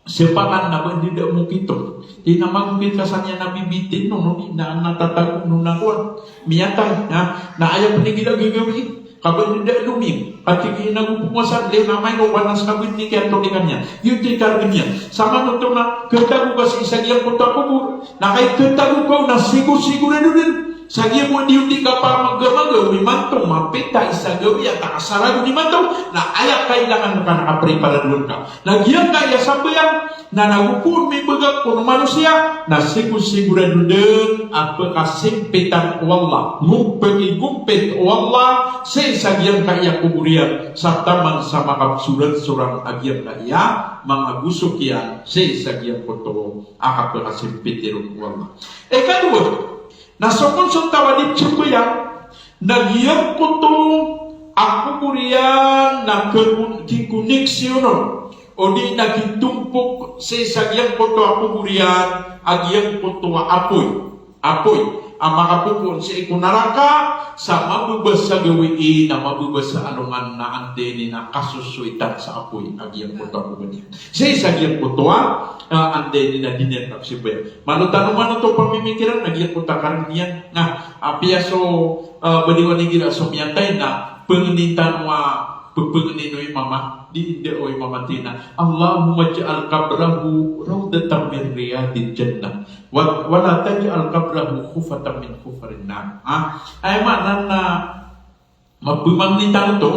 sepakan na ba di da mokito. Di na magokit ka sa niyan na bibitin, no, no, di na, na tatago, no, na kowan. Miyatay, na, na aya pen igira gagawii. Ka ba di da loming. Ka tig iyan a go pomasa, di na amay ko ba na sa kabit ni kiyan to di kaniyan. Giyoto i karegen iyan. Samanoto na ketago ka sii sa giyangkoto a kobor. Na kay ketago ka on na sigosigorado den. Sa giya bo di on di kapamagamaga, o imanto, mapita i sa gawii a takasaragon imanto, na aya kailangan ka na kapreparadoan ka. Na giyangkaya sambayang, na nago kon mibagak ko manosiya, na sigosigorado den a pekasimpitan o Allah, ngompitan, igompit o Allah sii sa giyangkaya kobor iyan, sa taman sa makapesoransorang a giyangkaya manga gosok iyan sii sa giyangkoto a kapekasimpiti ron o Allah. Ikadowa, na so kon so taw a di sambayang, na giyangkoto a kobor iyan na kekon-, kikoneksiyonon, odi na kitompok sii sa giyangkoto a kobor iyan a giyangkoto a apoy. Apoy. a makapopoon sii ko naraka, sa mababa sa gawii na mababa sa alongan na anday niyan kasosoitan sa apoy a giyangkoto a kobor iyan. Sii sa giyangkoto a, ah, anday niyan di niyan kapsambayang. Malo tano man oto pamimikiran na giyangkoto a karn iyan. Na, apiya so, ah, baliwan igira so miyatay na pangnin tano a, pepangnin o imam a, di, di o imam a tig iyan a, "Allahumma ij'al qabrahu rawdatan min riyadil jannah, wa, wa la taj'al qabrahu hufratan min hufarin nar." Ha? Aya maana na mapemangnin tano oto,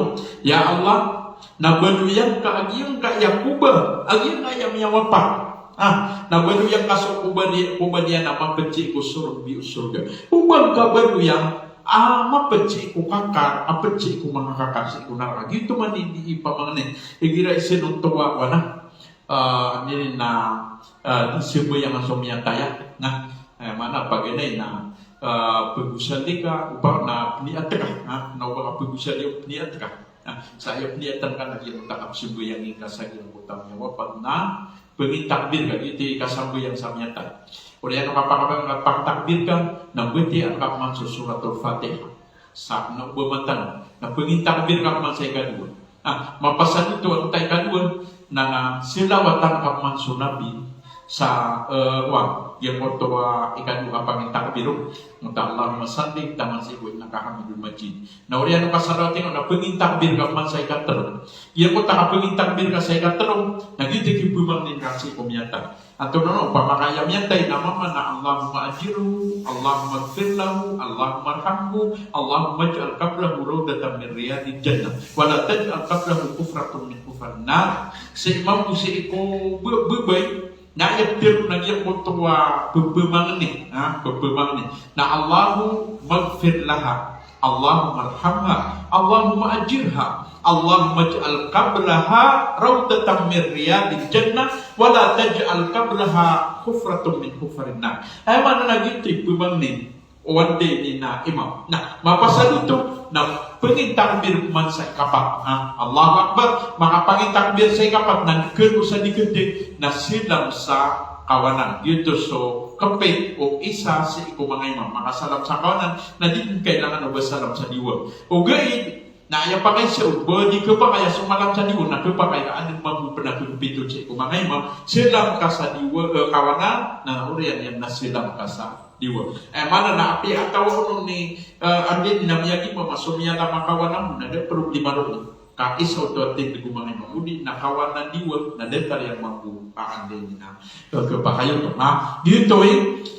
ya Allah, na baloy angka a giyangkaya kobor a giyangkaya miyawapat. Ha? Na baloy angka so kobor i-, kobor iyan a maped sii ko sorga, sorga. O ba ngka baloy angka a maped sii ko kakar, a ped sii ko manga kakar sii ko naraka. Giyoto man i di ipamangnin. Igira i sinontowa, wana, ah, ini na, ah, di sambayangan so miyatay a. Na, eh, maana paganay na, ah, pagosali ka, o ba na pniyat ka, na, na o ba ka pagosali o pniyat ka. Na, sa aya pniyatan ka na di mo takap sambayangin ka sa giyangkoto a miyawapat na pangnin takbir ka, di ti kasambayang sa miyatay. Oriyan o kapakabang, kapangtakbir ka, na batiya ka man so Suratul Fatiha. Sa na o ba matano, na pangnin takbir ka man sa ikadowa. Ah, mapasad oto a ikadowa, na, na salawatan ka man so Nabi sa, eh, wa, giyangkoto a ikadowa a pangnin takbir o. Mota Allahumma salli, taman sii ko innaka Hamidun Majid. Na oriyan o kasalawat iyan, na pangnin takbir ka man sa ikatelo. Giyangkoto a kapangnin takbir ka sa ikatelo, na giyoto i kipemangnin ka sii ko miyatay. Antonaa, opama ka aya miyatay na mama na Allahumma ajirhu, Allahumma ighfir lahu, Allahumma arhamhu, Allahumma ij'al qabrahu rawdatan min riyadil jannah, wa la taj'al qabrahu hufratan min hufarin nar. Sii mambo sii ko be-, bebay, na aya telo na giyangkoto a pepemangnin, ha, pepemangnin. Na Allahumma ighfir laha, Allahumma arhamha, Allahumma ajirha, Allahumma ij'al qabraha rawdatan min riyadil jannah, wa la taj'al qabraha hufratan min hufarin nar. Aya maana na giyoto i pemangnin o anday niyan a imam. Na, mapasad oto, na pangnin takbir man sa ikapat. Ha? Allahu Akbar, makapangnin takbir sa ikapat, na kelo sa di kede, na salam sa kawanan. Giyoto so kepit o isa sii ko manga imam. Makasalam sa kawanan, na di kailangan o ba salam sa diwang. Ogaid na aya pakaiza o ba di kepakay a somalam sa diwang, na kepakay ka aden mambo pen a kepito sii ko manga imam, salam ka sa diwang, eh, kawanan, na oriyan iyan na salam ka sa diwang. Eh, maana na apiya taw a onon i, eh, anday niyan a miyagimam a so miyalam a kawanan, na da problema ron. Ka isa oto a tindeg o manga imam, odi na kawanan diwang, na datar iyan mambo a anday niyan a, eh, kepakay oto. Na giyoto i,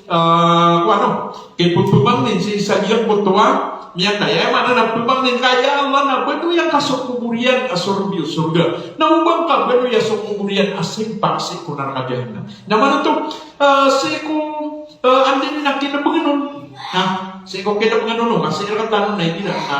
eh, ko ano, kipepemangnin sii sa giyangkoto a miyatay. Aya maana na pemangnin ka, ya Allah, na baloy angka so kobor iyan a sorbi o sorga. Na o ba ngka baloy angka so kobor iyan a simpak sii ko naraka jahannam. Na maana oto, eh, sii ko, eh, anday niyan a kinebegen on. Na, sii ko kinebegen on, na sii rektano na igira na,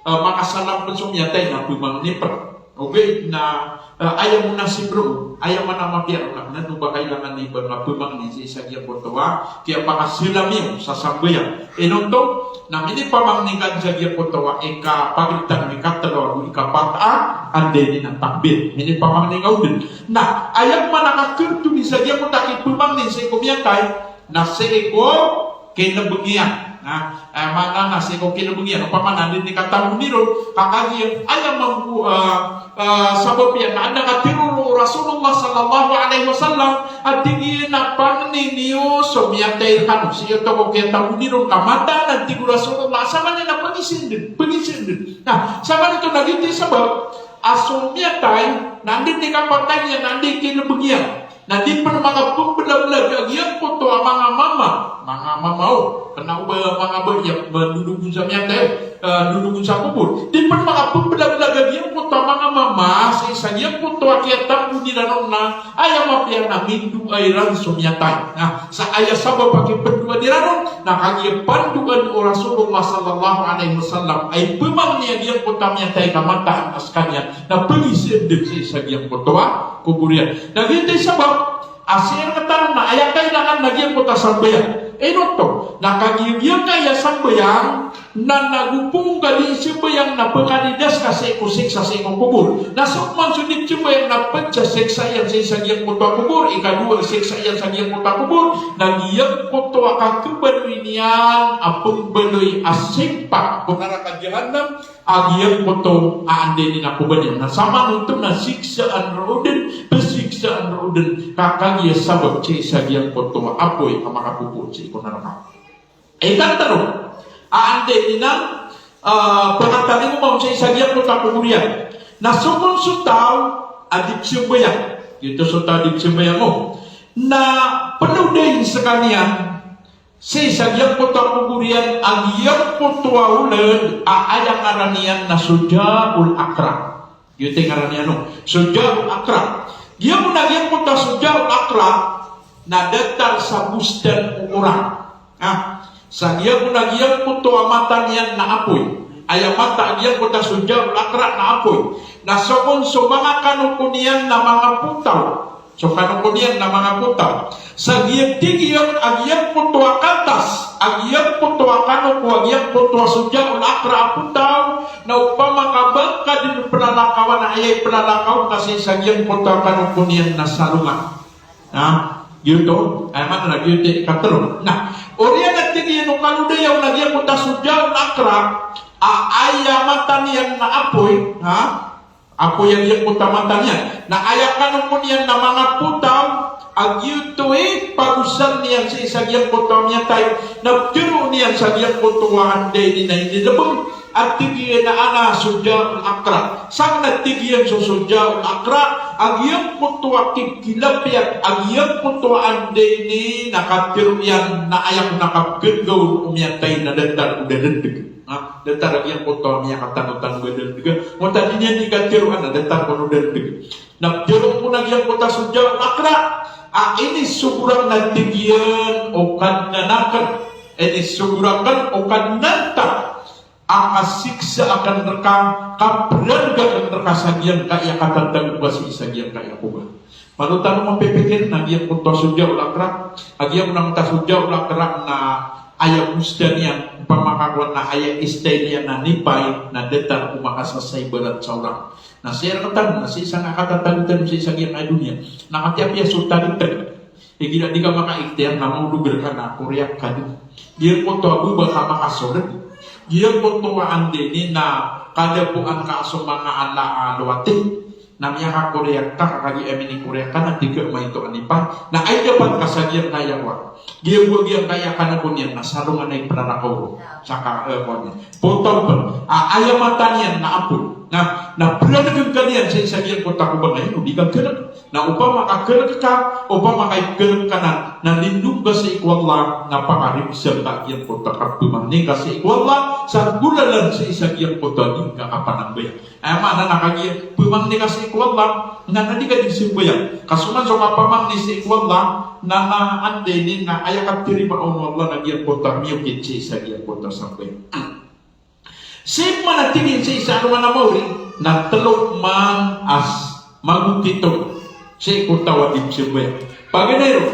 eh, makasalam pen so miyatay na pemangnin pen. Ogaid na, eh, aya munasib ron, aya maana a mapiya ron, na o ba kailangan i ba nga pemangnin sii sa giyangkoto a kiyapakasalam iyo sa sambayang. Inonto, na minipamangnin ka sa giyangkoto a ikapagitan, ikatelo ago ikapat a anday niyan a takbir. Minipamangnin ka on den. Na aya maana a kakhentoni sa giyangkoto a kipemangnin sii ko miyatay, na sii ko kinebegen iyan. Na, eh, maana na sii ko kinebegen iyan. Opama na anday niyan i katamboni ron, ka kagiya, aya mambo, eh, eh, sabap iyan na adn a katharo o Rasulullah sallallahu alaihi wasallam a tig iyan a pangnin iyo so miyatay rekano. Sii oto ko kiyatamboni ron ka mataan a tig o Rasulullah, samanaya na pangnin sii den, pangnin sii den. Na, samanaya oto na giyoto i sabap a so miyatay, na anday niyan i kapatay iyan, na anday niyan i kinebegen iyan. Na di pen makapembelabelag a giyangkoto a manga mama, manga mama o, kena o ba manga ba iyan, ba dodogon sa miyatay, eh, dodogon sa kobor. Di pen makapembelabelag a giyangkoto a manga mama, sii sa giyangkoto a kiyatamboni ran on na, aya mapiya na mindoa iran so miyatay. Na, sa aya sabap a kipendoa iran on, na kagiya pandoan o Rasulullah sallallahu alaihi wasallam a ipemangni a giyangkoto a miyatay ka mataan a sekaniyan na pangnin sii den sii sa giyangkoto a kobor iyan. Na giyoto i sabap a sii rektano na aya kailangan na giyangkoto a sambayang. Ino oto, na kagiya giyangkaya sambayang, na nago pn ka di sambayang na pkanidas ka sii ko siksa sii ko kobor. Na so man so di sambayang na pd sa siksa iyan sii sa giyangkoto a kobor, ikadowa siksa iyan sa giyangkoto a kobor, na giyangkoto a kakhabaloy niyan a pmbaloy a simpak ko naraka jahannam, a giyangkoto a anda ini na koba niyan. Na saman oto na siksaan roo dn, psiksaan roo dn, ka kagiya sabap sii sa giyangkoto a apoy a makapopoon sii ko naraka. Ikatlo a anda ini na, ah, pakatalingoma on sii sa giyangkoto a kobor iyan. Na so kon so taw a di pzambayang. Giyoto so taw a di pzambayang, o. Na plodayn skaniyan sii sa giyangkoto a kobor iyan a giyangkoto a olad a aya ngaran iyan na Shujaul Aqra. Giyoto i ngaran iyan, o. Shujaul Aqra. Giya bo na giyangkoto a Shujaul Aqra na datar sa bostan o orang. Ah, sa giya bo na giyangkoto a mata niyan na apoy. Aya mata a giyangkoto a Shujaul Aqra na apoy. Na so kon so manga kanoko niyan na manga potaw. So kanoko niyan na manga potaw. Sa giya tig iyan a giyangkoto a katas a giyangkoto a kanoko a giyangkoto a Shujaul Aqra a potaw, na opama ka ba ngka dn plalakawan a aya iplalakaw ngka sii sa giyangkoto a kanoko niyan na salongan. Na giyoto, aya maana na giyoto i katlo. Na oriyan a tig iyan o kalodayaw na giyangkoto a Shujaul Aqra a aya mata niyan na apoy, ha? Apoy a giyangkoto a mata niyan. Na aya kanoko niyan na manga potaw, a giyoto i pagosal niyan sii sa giyangkoto a miyatay, na ptharoon iyan sa giyangkoto a anda ini na inilbng, a tig iyan a ana Shujaul Aqra. Sa kna tig iyan so Shujaul Aqra a giyangkoto a kikilapiyat a giyangkoto a anda ini na katharo iyan na aya ko na kapkhagoon o miyatay na datar o dalndg. Ha, datar a giyangkoto a miyakatanotanog a dalndg. Mota di niyan di katharoa na datar kon o dalndg. Na ptharoon ko na giyangkoto a Shujaul Aqra a inisogo rakn a tig iyan o Kadnan akn, inisogo rakn o Kadnan ta a kasiksa akn rka, kaplalg akn rka sa giyangkaya katatago ka sii sa giyangkaya koba. Malo tano mapipikir na giyangkoto a Shujaul Aqra, a giyangkoto a Shujaul Aqra na aya bostan iyan, opama ka kowan na aya style iyan na nipay, na datar ko makasasaibarat sa orang. Na sii rktano, na sii sa nga katatago tano sii sa giyangkaya doniya. Na katii apiya so taliteg. Igira di ka makaikhtiyar na maolog rka na koriyak ka dn. Giyangkoto a bo ba ka makasold. Giyangkoto a anda ini na kadapoan ka so manga ala a lowati. Na miyakakoriyak ka, ka kagiya minikoriyak ka na tig ka maito a nipay. Na aya dapat ka sa giyangkaya kowan. Giya bo a giyangkaya kanoko niyan na salongan a iplalakaw roo. Saka, eh, kowan iyan. Potaw pn. A, aya mata niyan na apoy. Na, na plalgn ka niyan sii sa giyangkoto a koba, na ino di ka galg. Na opama ka galg ka, opama ka igalg ka nan, na lindong ka sii ko Allah, na pakaribsang ka giyangkoto a kapmangni ka sii ko Allah, sa golalan sii sa giyangkoto a di ngka kapanambayang. Aya maana na kagiya pmangni ka sii ko Allah, na na di ka di sambayang. Ka so man so kapamangni sii ko Allah, na, na anda ini na aya katarimaan o Allah na giyangkoto a miyokit sii sa giyangkoto a sambayang. Sii man a tig iyan sii sa alongan a maori, na tlo man a magokitong sii ko taw a di pzambayang. Paganay ron,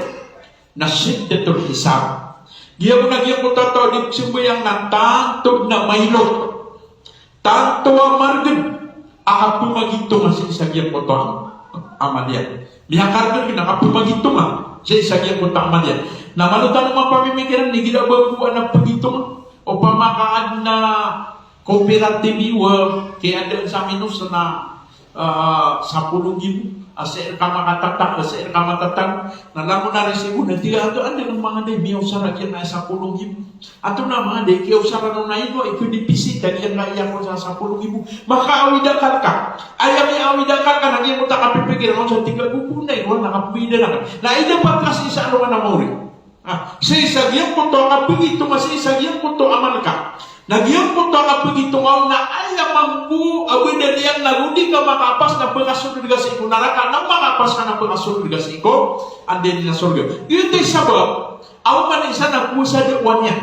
na shiddatul hisab. Giya bo na giyangkoto a taw a di pzambayang na tanto dn a mailot. Tanto a margn a kapmagitonga sii sa giyangkoto a amal iyan. Miyakargn a kapmagitonga sii sa giyangkoto a amal iyan. Na malo tano mapamimikiran, igira ba bo a na pgitonga. Opama ka adn a cooperative iwa, kiyadaan sa minos na, ah, sapolo nggibo. A sii rka makatatag, a sii rka matatag. Na langon a resibo na tig a, antonaa dn a manga da i miyaosara giya na sapolo nggibo. Antonaa manga da i kiyaosara on a ino i pwede pisita giyangkaya kon sa sapolo nggibo. Makaawid akal ka. Aya miyaawid akal ka na giyangkoto a kapipikiran on sa tig a, gogo na ino na kapwidan akn. Na aya dapat ka sii sa alongan a maori. Ah, sii sa giyangkoto a kapgitonga, sii sa giyangkoto a amal ka. Na giyangkoto a kapgitonga on na aya mambo a badan iyan na go di ka makapas na pkasold ka sii ko naraka, na makapas ka na pkasold ka sii ko anda ini na sorga. Giyoto i sabap a oman i isa na kowasa daawa niyan.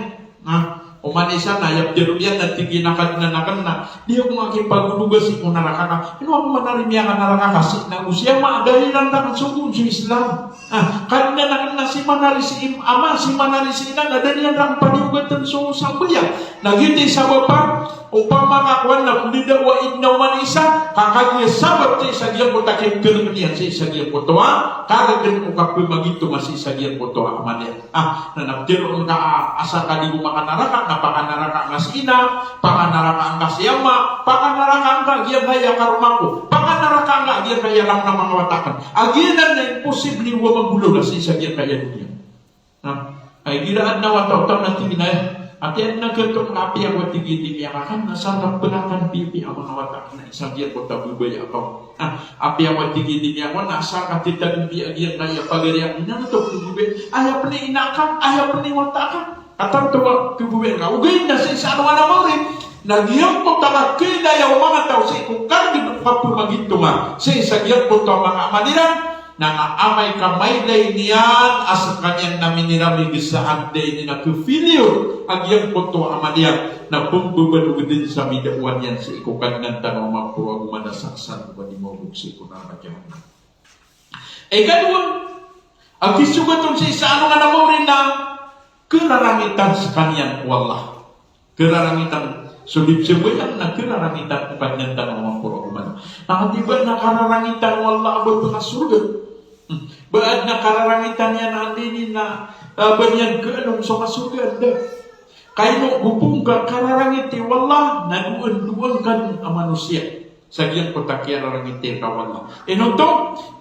Ah, Oman i isa na, aya pitharo iyan na tig iyan a Kadnan akn na, di ako nga kipagodoga sii ko naraka ka. Ino ako manarimiya ka naraka ka sii na go si ama, da iran rakn sogoon so Islam. Ah, Kadnan akn na si manari si im-, ama, si manari si ina, na da niyan rakn paniyogatn so sambayang. Na giyoto i sabap a, opama ka kowan na pndawa id na oman i isa, ka kagiya sabap sii sa giyangkoto a kipkhrk iyan sii sa giyangkoto a kargn o kapmagitong a sii sa giyangkoto a amal iyan. Ah, na pitharo ngka a asar ka di ko makanaraka, na pakanaraka ngka si ina, pakanaraka ngka si ama, pakanaraka ngka giyangkaya karoma ko, pakanaraka ngka giyangkaya langon a manga wata akn. A giyanan na imposible o magolawla sii sa giyangkaya doniya. Na, ay, igira adn a wata o taw na tig iyan a, ati adn a gioto ngka apiya ko a tig iyan di miyakakan, na sa rapan akn piyapiya a manga wata akn na isa giyangkoto a babaya ka. Na, apiya ko a tig iyan di miyakakan, na sa katitagn di a giyangkaya pagari akn, na oto ko babaya, aya pn i ina ka, aya pn i wata ka. Katanto a babaya ka, ogaid na sii sa alongan a maori. Na giyangkoto a kailaya o manga taw sii ko kargn o kapmagitong a sii sa giyangkoto a manga amal iran. Na, na amay ka mailay niyan a skaniyan na miniramig sa anda ini na kafiliyo a giyangkoto a amal iyan, na pmbabanog dn sa midaowan iyan sii ko Kadnan tano a maporo ago madasak sa ko di maolog sii ko naraka jahannam. Ikadowa a kisogat on sii sa alongan a maori na kararangitan skaniyan o Allah. Kararangitan, so di pzambayang na kararangitan o Kadnan tano a maporo ago madasak. Na katii ba adn a kararangitan o Allah a ba pkasorga? Hmm. Ba adn a kararangitan iyan a anda ini na, ah, ba niyan kaalong so kasorgaan, da. Ka ino bo pn ka kararangiti o Allah na doan-doan ka dn a manosiya sa giyangkoto a kiyararangiti rka o Allah. Ino oto?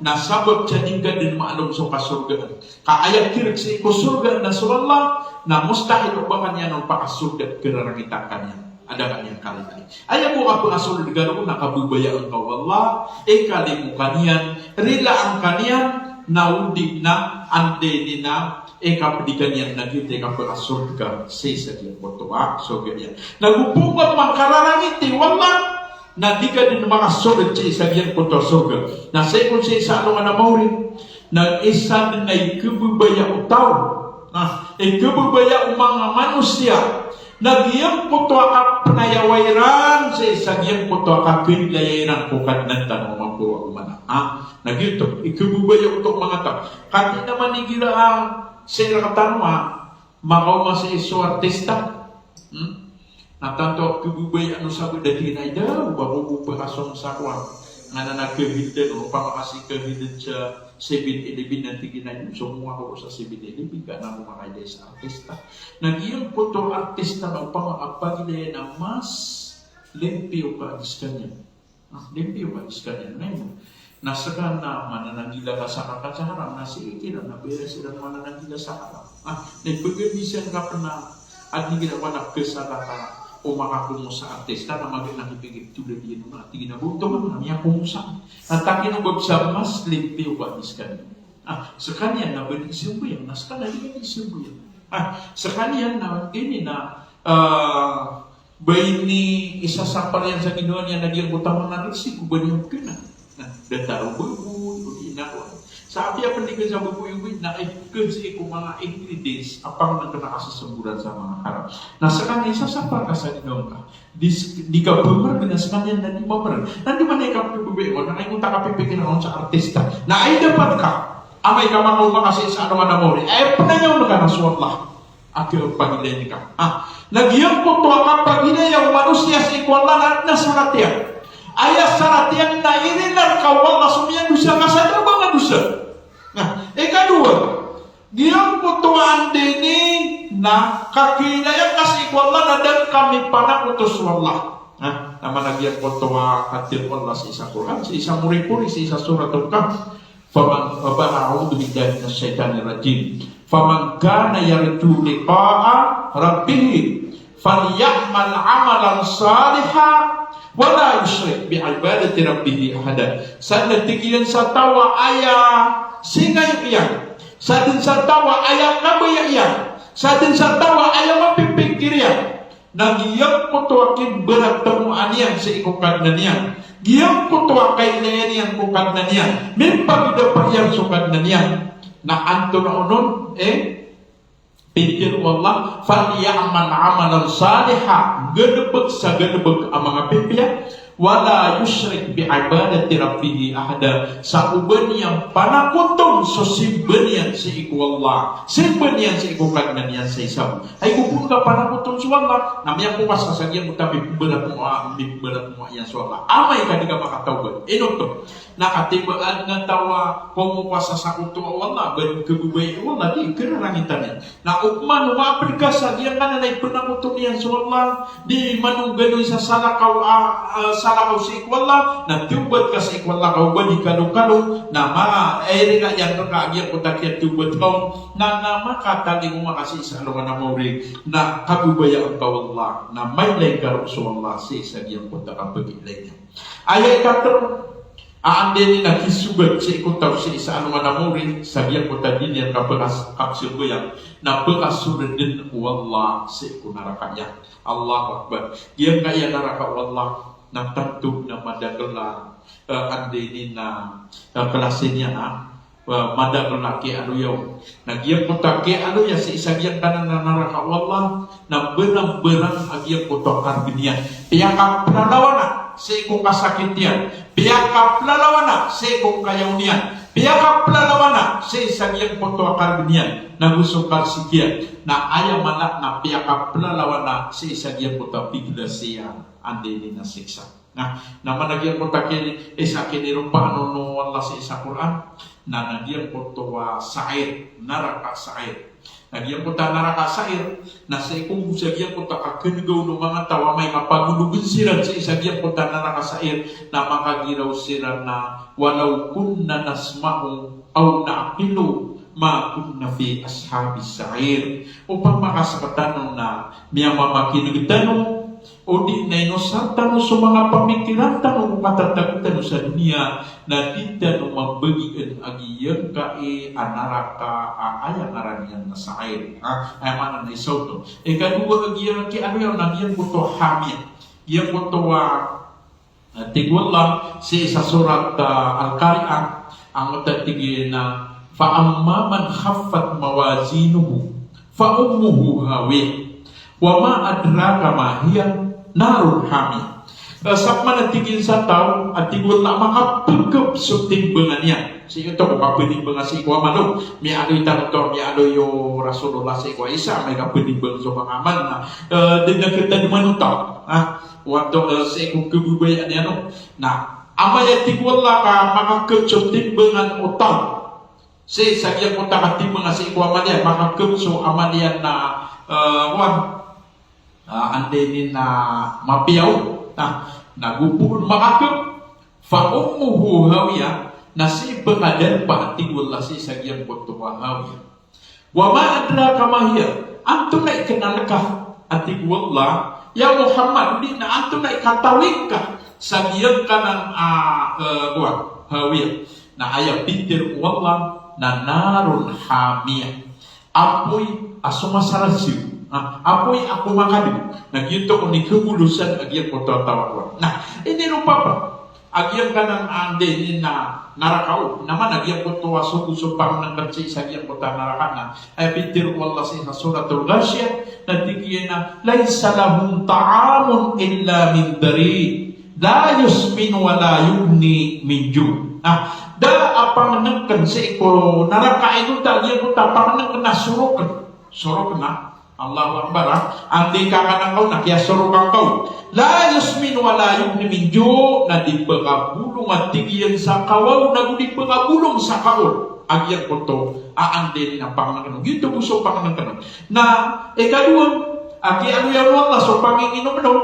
Na sabap sa di ngka dn maalong so kasorgaan. Ka aya khirk sii ko sorga na so Allah, na mustahil o ba ka niyan on pakasorga, kararangitan ka niyan. Anda ka niyan kalilai. Aya bo a pakasorga roo na kababayaan ka o Allah, ikalimo ka niyan, rilaan ka niyan, na odi na, anda ini na, ikapdi ka niyan na giyoto i kapakasorga sii sa giyangkoto a sorga iyan. Na go pn ka mangkararangiti o Allah, na di ka dn makasorga sii sa giyangkoto a sorga. Na sii kon sii sa alongan a maori, na isa dn a ikababaya o taw. Na ikababaya o manga manosiya na giyangkoto a kapnayawa iran sii sa giyangkoto a kailaya iran ko Kadnan tano a maporo ago madasak. Ah, na giyoto, ikababaya oto o manga taw. Katii naman igira a sii rktano a makaoma sii so artista. Hmm? Na tanto a kababayaan o sabaad a tig iyan a, "Ay daw, ba ko bo pkasong sa kowan." Nganan a kahidan, opama ka sii kahidan sa Seven Eleven na tig iyan a, "Somong ako sa Seven Eleven, ka na ako makailay sa artista." Na giyangkoto a artista na opama ka pagilayan na mas limpiyo ka skaniyan. Ah, limpiyo ka skaniyan. Na ino? Na ska na manananggila ka sa kaka sa haram, na sii kiran na baya siran manananggila sa haram. Ah, na ipagamisan ka pn a adn igira a wana pkasala ka o makakomo sa artista, na magaan a kipikir tolad iyan on a tig iyan a ba oto man na miyakomo sa. Na tig iyan o ba bs a mas limpiyo ka skaniyan. Ah, skaniyan na ba di sambayang, na ska na di sambayang. Ah, skaniyan na ini na, ah, ba ini isasampal iyan sa ginawa niyan a giyangkoto a manga risiko ba niyan pkhanan. Na datar o baboy, o di na ko. Sa apiya pn di ka sa baboy, o di na, ay, pkhan sii ko manga ingredients a pangnan ka na kasasamboran sa manga haram. Na skaniyan isasampal ka sa ginawa ka. Di s-, di ka pmrg na skaniyan na di mamrg. Na di man aya kapipikir, na aya ka kapipikir on sa artista. Na aya dapat ka, amay ka makaoma ka sii sa alongan a maori, aya pnayawn ka na so Allah a kapagilayan ka. Ah, na giyangkoto a kapagilaya o manosiya sii ko Allah na adn a sarat iyan. Aya sarat iyan na irilar ka o Allah so miyandosa ka sa da a manga dosa. Na ikadowa, giyangkoto a anda ini na kailaya ka sii ko Allah na da ngka mipanakoto so Allah. Na, na mana giyangkoto a katharo o Allah sii sa Qur'an, sii sa moripori, sii sa Suratul Kahf. Faman, ba'da a'udhu billahi minash shaitanir rajim. Faman kana yarju liqa'a rabbih falya'mal 'amalan shalihan wa la yushrik bi'ibadati rabbih ahada. Sadn a tig iyan sa taw a aya singayo iyan, sadn sa taw a aya kabaya iyan, sadn sa taw a aya mapipikir iyan, na giyangkoto a kimbaratemoan iyan sii ko Kadnan iyan, giyangkoto a kailaya niyan ko Kadnan iyan, mipagdapa iyan so Kadnan iyan, na antonaa onon, eh, Pitharo o Allah, "Falya'mal 'amalan salihan," galbk sa galbk a manga pipiya, "wa la yushrik bi 'ibadati rabbihi ahada." Sa o ba niyan panakoton so simba niyan sii ko Allah, simba niyan sii ko Kadnan iyan sa isa bo. Hay ko pn ka panakoton so Allah, na miyakowa sa sa giyangkoto a mipmbaratmowa, mipmbaratmowa iyan so Allah. Amay ka di ka makatawbat. Ino oto? Na katii ba adn a taw a komowa sa sakoto o Allah, ba di khababayai o Allah, di kararangitan iyan. Na opama o maapd ka sa giyangkanan a ipnakoton iyan so Allah, di man o ganoy sa salakaw a, a, salakaw sii ko Allah, na tawbat ka sii ko Allah, ka o ba di kalokalo, na ma, e, iri ka iyan rka a giyangkoto a kiyatawbat ka on, na, na makatalingoma ka sii sa alongan a maori, na kababayaan ka o Allah, na mailay ka roo so Allah sii sa giyangkoto a kapagilay niyan. Aya ikatharo, a anda ini na kisogat sii ko taw sii sa alongan a maori, sa giyangkoto a di niyan kapkas-, kapsambayang, na pkasoldn o Allah sii ko naraka iyan. Allahu Akbar. Giyangkaya naraka o Allah, na tanto na madakl a, eh, anda ini na, eh, klasi niyan, ah, eh, madakl a kiyaaloya on. Na giyangkoto a kiyaaloya sii sa giyangkanan a naraka o Allah, na barang-barang a giyangkoto a kargn iyan. Piyakaplalawan a sii ko kasakit iyan. Piyakaplalawan a sii ko kayaw niyan. Piyakaplalawan a sii sa giyangkoto a kargn iyan. Na go so karsik iyan. Na aya mala na piyakaplalawan a sii sa giyangkoto a piglas iyan. Anda ini na siksa. Na, na mana giyangkoto a kini, isa kiniropaan o Allah sii sa Qur'an, na, na giyangkoto a Sa'ir, naraka Sa'ir. Na giyangkoto a naraka Sa'ir, na sii ko, sa giyangkoto a kanggaw o manga taw a amay ka pagologn siran sii sa giyangkoto a naraka Sa'ir, na makagiraw siran na, "Walaw kunna nasma'u aw na'qilu ma kunna fi ashabis sa'ir." Opama ka sktano na miyamamakin'g tano, odi na inosar tano so manga pamikiran tano ko katatago tano sa doniya, na di tano mambagian a giyangkai a naraka a aya ngaran iyan na Sa'ir. Ha? Aya maana na isa oto. Ikadowa a giyangkai a aya na giyangkoto a Hamiyah. Giyangkoto a, ah, tig o Allah sii sa surat, ah, Al-Qari'ah, angkoto a tig iyan a, "Fa amma man khaffat mawazinuhu, fa ummuhu hawiyah." Wa ma adraka ma hiya, narun hamiyah. Eh, sa pman a tig iyan sa taw a tig o Allah a makapkhap so timbangan iyan. Sii oto ko kapnimbangan sii ko amal o. Miyaaloy tano oto, miyaaloy o Rasulullah sii ko isa, amay ka pnimbangan so manga amal na, eh, di na khatademan o taw. Ah, oto, eh, sii ko khababayaan iyan o. Na, amay a tig o Allah ka makakhap so timbangan o taw. Sii sa giyangkoto a katimbangan sii ko amal iyan, makakhap so amal iyan na, eh, wan, ah, anda ini na mapiya o, na, na go pn makakhap, fa ummuhu hawiyah, na sii pkhadarpa a tig o Allah sii sa giyangkoto a hawiyah. Wa ma adraka ma hiya, antonaa i knal ka, a tig o Allah, ya Muhammad, odi na antonaa i katawi ngka sa giyangkanan a, eh, kowan, hawiyah. Na aya pitharo o Allah na narun hamiyah. Apoy a somasarasiw. Ah, apoy a komakadg. Na giyoto kon i khabolosan a giyangkoto a taw a kowan. Na, iniropa pn a giyangkanan a anda ini na naraka o. Na mana giyangkoto a sogo so pangnngkn sii sa giyangkoto a naraka na. Aya pitharo o Allah sii sa Suratul Ghashiyah, na tig iyan a, "Laysa lahum ta'amun illa min dhari', la yusminu wa la yughni min ju'." Na, da a pangnngkn sii ko naraka ino, da giyangkoto a pangnngkn a sorokn. Sorokn a, Allahu Akbar, ha? Anda i kakanan ka on na kiyasorokan ka on. "La yusminu wa la yughni min ju'," na di pkabolong a tig iyan sa kawaw, na go di pkabolong sa kaol. A giyangkoto a anda ini na pangnngkn on. Giyoto bo so pangnngkn on. Na ikadowa a kiyaaloya on o Allah so panginginomn on.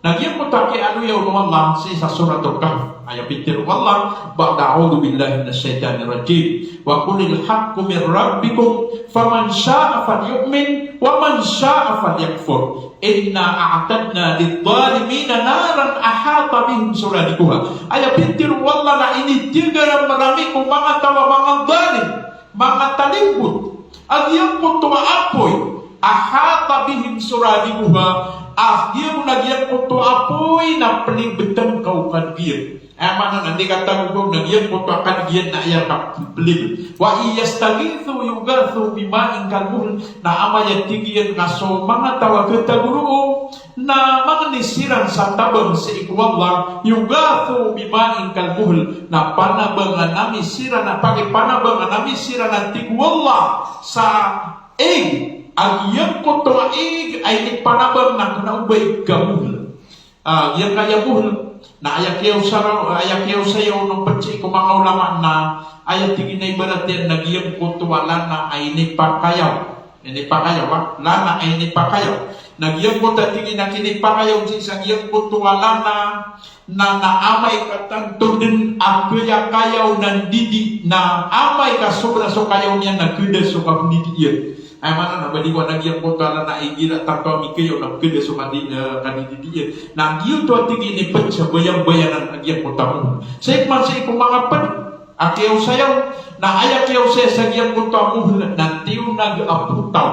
Na giyangkoto a kiyaaloya on o Allah sii sa Suratul Kahf. Aya pitharo o Allah, ba'da a'udhu billahi minash shaitanir rajim. Wa qulil haqqu min rabbikum, faman sha'a falyu'min, wa man sha'a falyakfur. Inna a'tadna lidh-dhalimina naran ahata bihim suradiquha. Aya pitharo o Allah na initgara rkami ko manga taw a manga dhalim, manga talimbot, a giyangkoto a apoy, ahata bihim suradiquha, a giya, na giyangkoto a apoy na plibtn ka o kadg iyan. Aya maana na di katago na giyangkoto a kaligiyan na aya kaplil. Wa in yastaghithu yughathu bima'in kalmuhl. Na amay a tig iyan ka so manga taw a khatago roo na mangni siran sa tabang sii ko Allah, yughathu bima'in kalmuhl, na panabangan ami siran, na pakipanabang ami siran a tig o Allah sa ig, a giyangkoto a ig a inipanabang na kna o ba ig ka muhl. Ah, giyangkaya muhl, na aya kiyaosara, aya kiyaosaya on o pd sii ko manga ulama na aya tig iyan a ibarat iyan na giyangkoto a lana a inipakayaw. Inipakayaw, ah, lana a inipakayaw. Na giyangkoto a tig iyan a kinipakayaw sii sa giyangkoto a lana na, na amay ka tanto dn a kiyakayaw na ndidi, na amay ka sobra so kayaw niyan na khada so kapndidi iyan. Aya maana na ba di ko na giyangkoto a lana igira tanto a mikayaw na khada so kadi-, eh, kadididi iyan. Na giyoto a tig iyan i pd sa bayang-bayanan a giyangkoto a muhl. Sii man sii ko manga pd a kiyaosaya on, na aya kiyaosaya sa giyangkoto a muhl na tiyonag a potaw.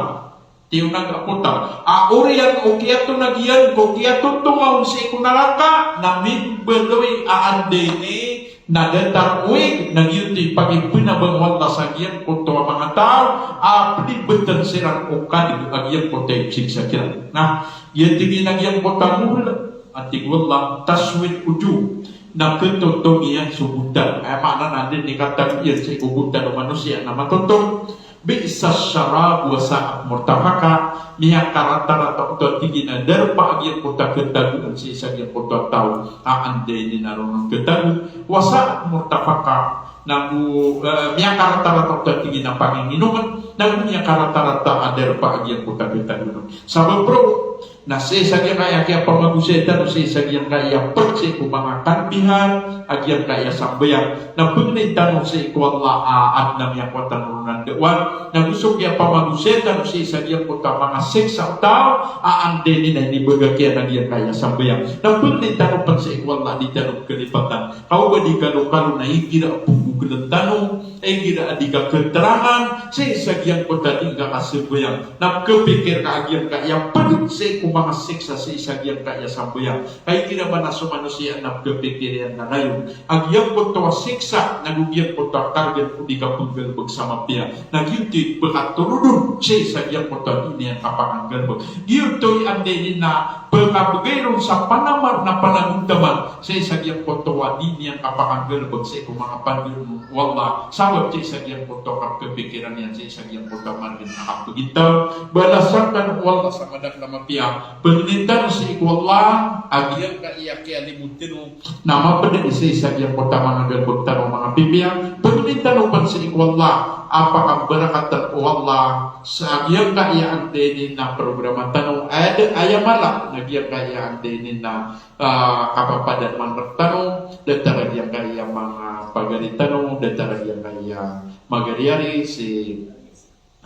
Tiyonag a potaw. A oriyan o kiyatonag iyan ko kiyatotonga on sii ko naraka, na mimbaloy a anda ini na datar o ig, na giyoto i pakipanabang o Allah sa giyangkoto a manga taw a plibtn siran o kadg a giyangkoto i psiksa kiran. Na giya tig iyan a giyangkoto a muhl, a tig o Allah, taswid wujuh, na khatotom iyan so bontal. Aya maana na dn i katago iyan sii ko bontal o manosiya na matotom. Bi'sa sharab wa sa'at murtafaqa, miyakarata-rata oto a tig iyan a darpa a giyangkoto a khatagoan sii sa giyangkoto a taw a anda ini na ron khatago, wa sa'at murtafaqa, nago, eh, miyakarata-rata oto a tig iyan a panginginomn, nago miyakarata-rata a darpa a giyangkoto a khatagoan. Sabap roo, na sii sa giyangkaya kiyapamagosaya tano sii sa giyangkaya pd sii ko manga kalbihan a giyangkaya sambayang. Na pangnin tano sii ko Allah a adn a miyakowa tano ron a ndaowan. Nago so kiyapamagosaya tano sii sa giyangkoto a manga siksa o taw a anda ini na inibagak iyan a giyangkaya sambayang. Na pangnin tano pn sii ko Allah a di tano kalipatan. Ka o ba di kalokalo na igira a pgogln tano, igira a di ka khaterangan sii sa giyangkoto a di ngka kasambayang, na pkhapikir ka a giyangkaya pd sii ko manga siksa sii sa giyangkaya sambayang. Ka igira man a so manosiya na pkhapikir iyan na rayon a giyangkoto a siksa, nago giyangkoto a kargn ko di kapnggalbk sa mapiya, na giyoto i pkatorodon sii sa giyangkoto a di niyan kapakanggalbk. Giyoto i anda ini na pkabgay ron sa panamar na panagontaman sii sa giyangkoto a di niyan kapakanggalbk sii ko manga pandiron o Allah, sabap sii sa giyangkoto a kapkhapikiran iyan sii sa giyangkoto a margn a kapkhagintaw. Balasan tano o Allah sa madakl a mapiya. Pangnin tano sii ko Allah a giyangkaya kiyalimo tano na mapd sii sa giyangkoto a manga galbk tano a manga pipiya. Pangnin tano pn sii ko Allah a pakabarakatan o Allah sa giyangkaya anda ini na programa tano. Aya, aya mala na giyangkaya anda ini na ah, kapapadalman rktano, datar a giyangkaya manga pagari tano, datar a giyangkaya magari-ari si,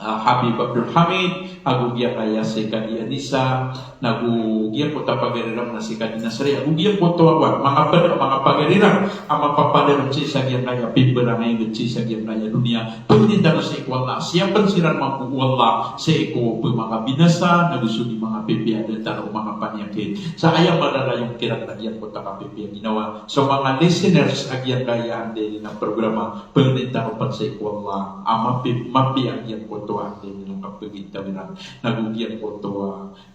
ah, Habib Abdul Hamid, ago giyangkaya si Kadi Anisa, nago giyangkoto a pagari ran na si Kadi Nasri, ago giyangkoto a, wa, manga pad-, manga pagari ran a mapapadalm sii sa giyangkaya pimbarangay, sii sa giyangkaya doniya. Pangnin tano sii ko Allah, siyapn siran mambo o Allah sii ko pmangabinasa, nago so di manga pipiya, datar o manga paniyakit. Sa aya mala a layong kiran a giyangkoto a kapipiya ginawa. So manga listeners a giyangkaya anda ini na programa, pangnin tano pn sii ko Allah a mapi-, mapiya a giyangkoto a anda ini na kapagitawiran. Nago giyangkoto a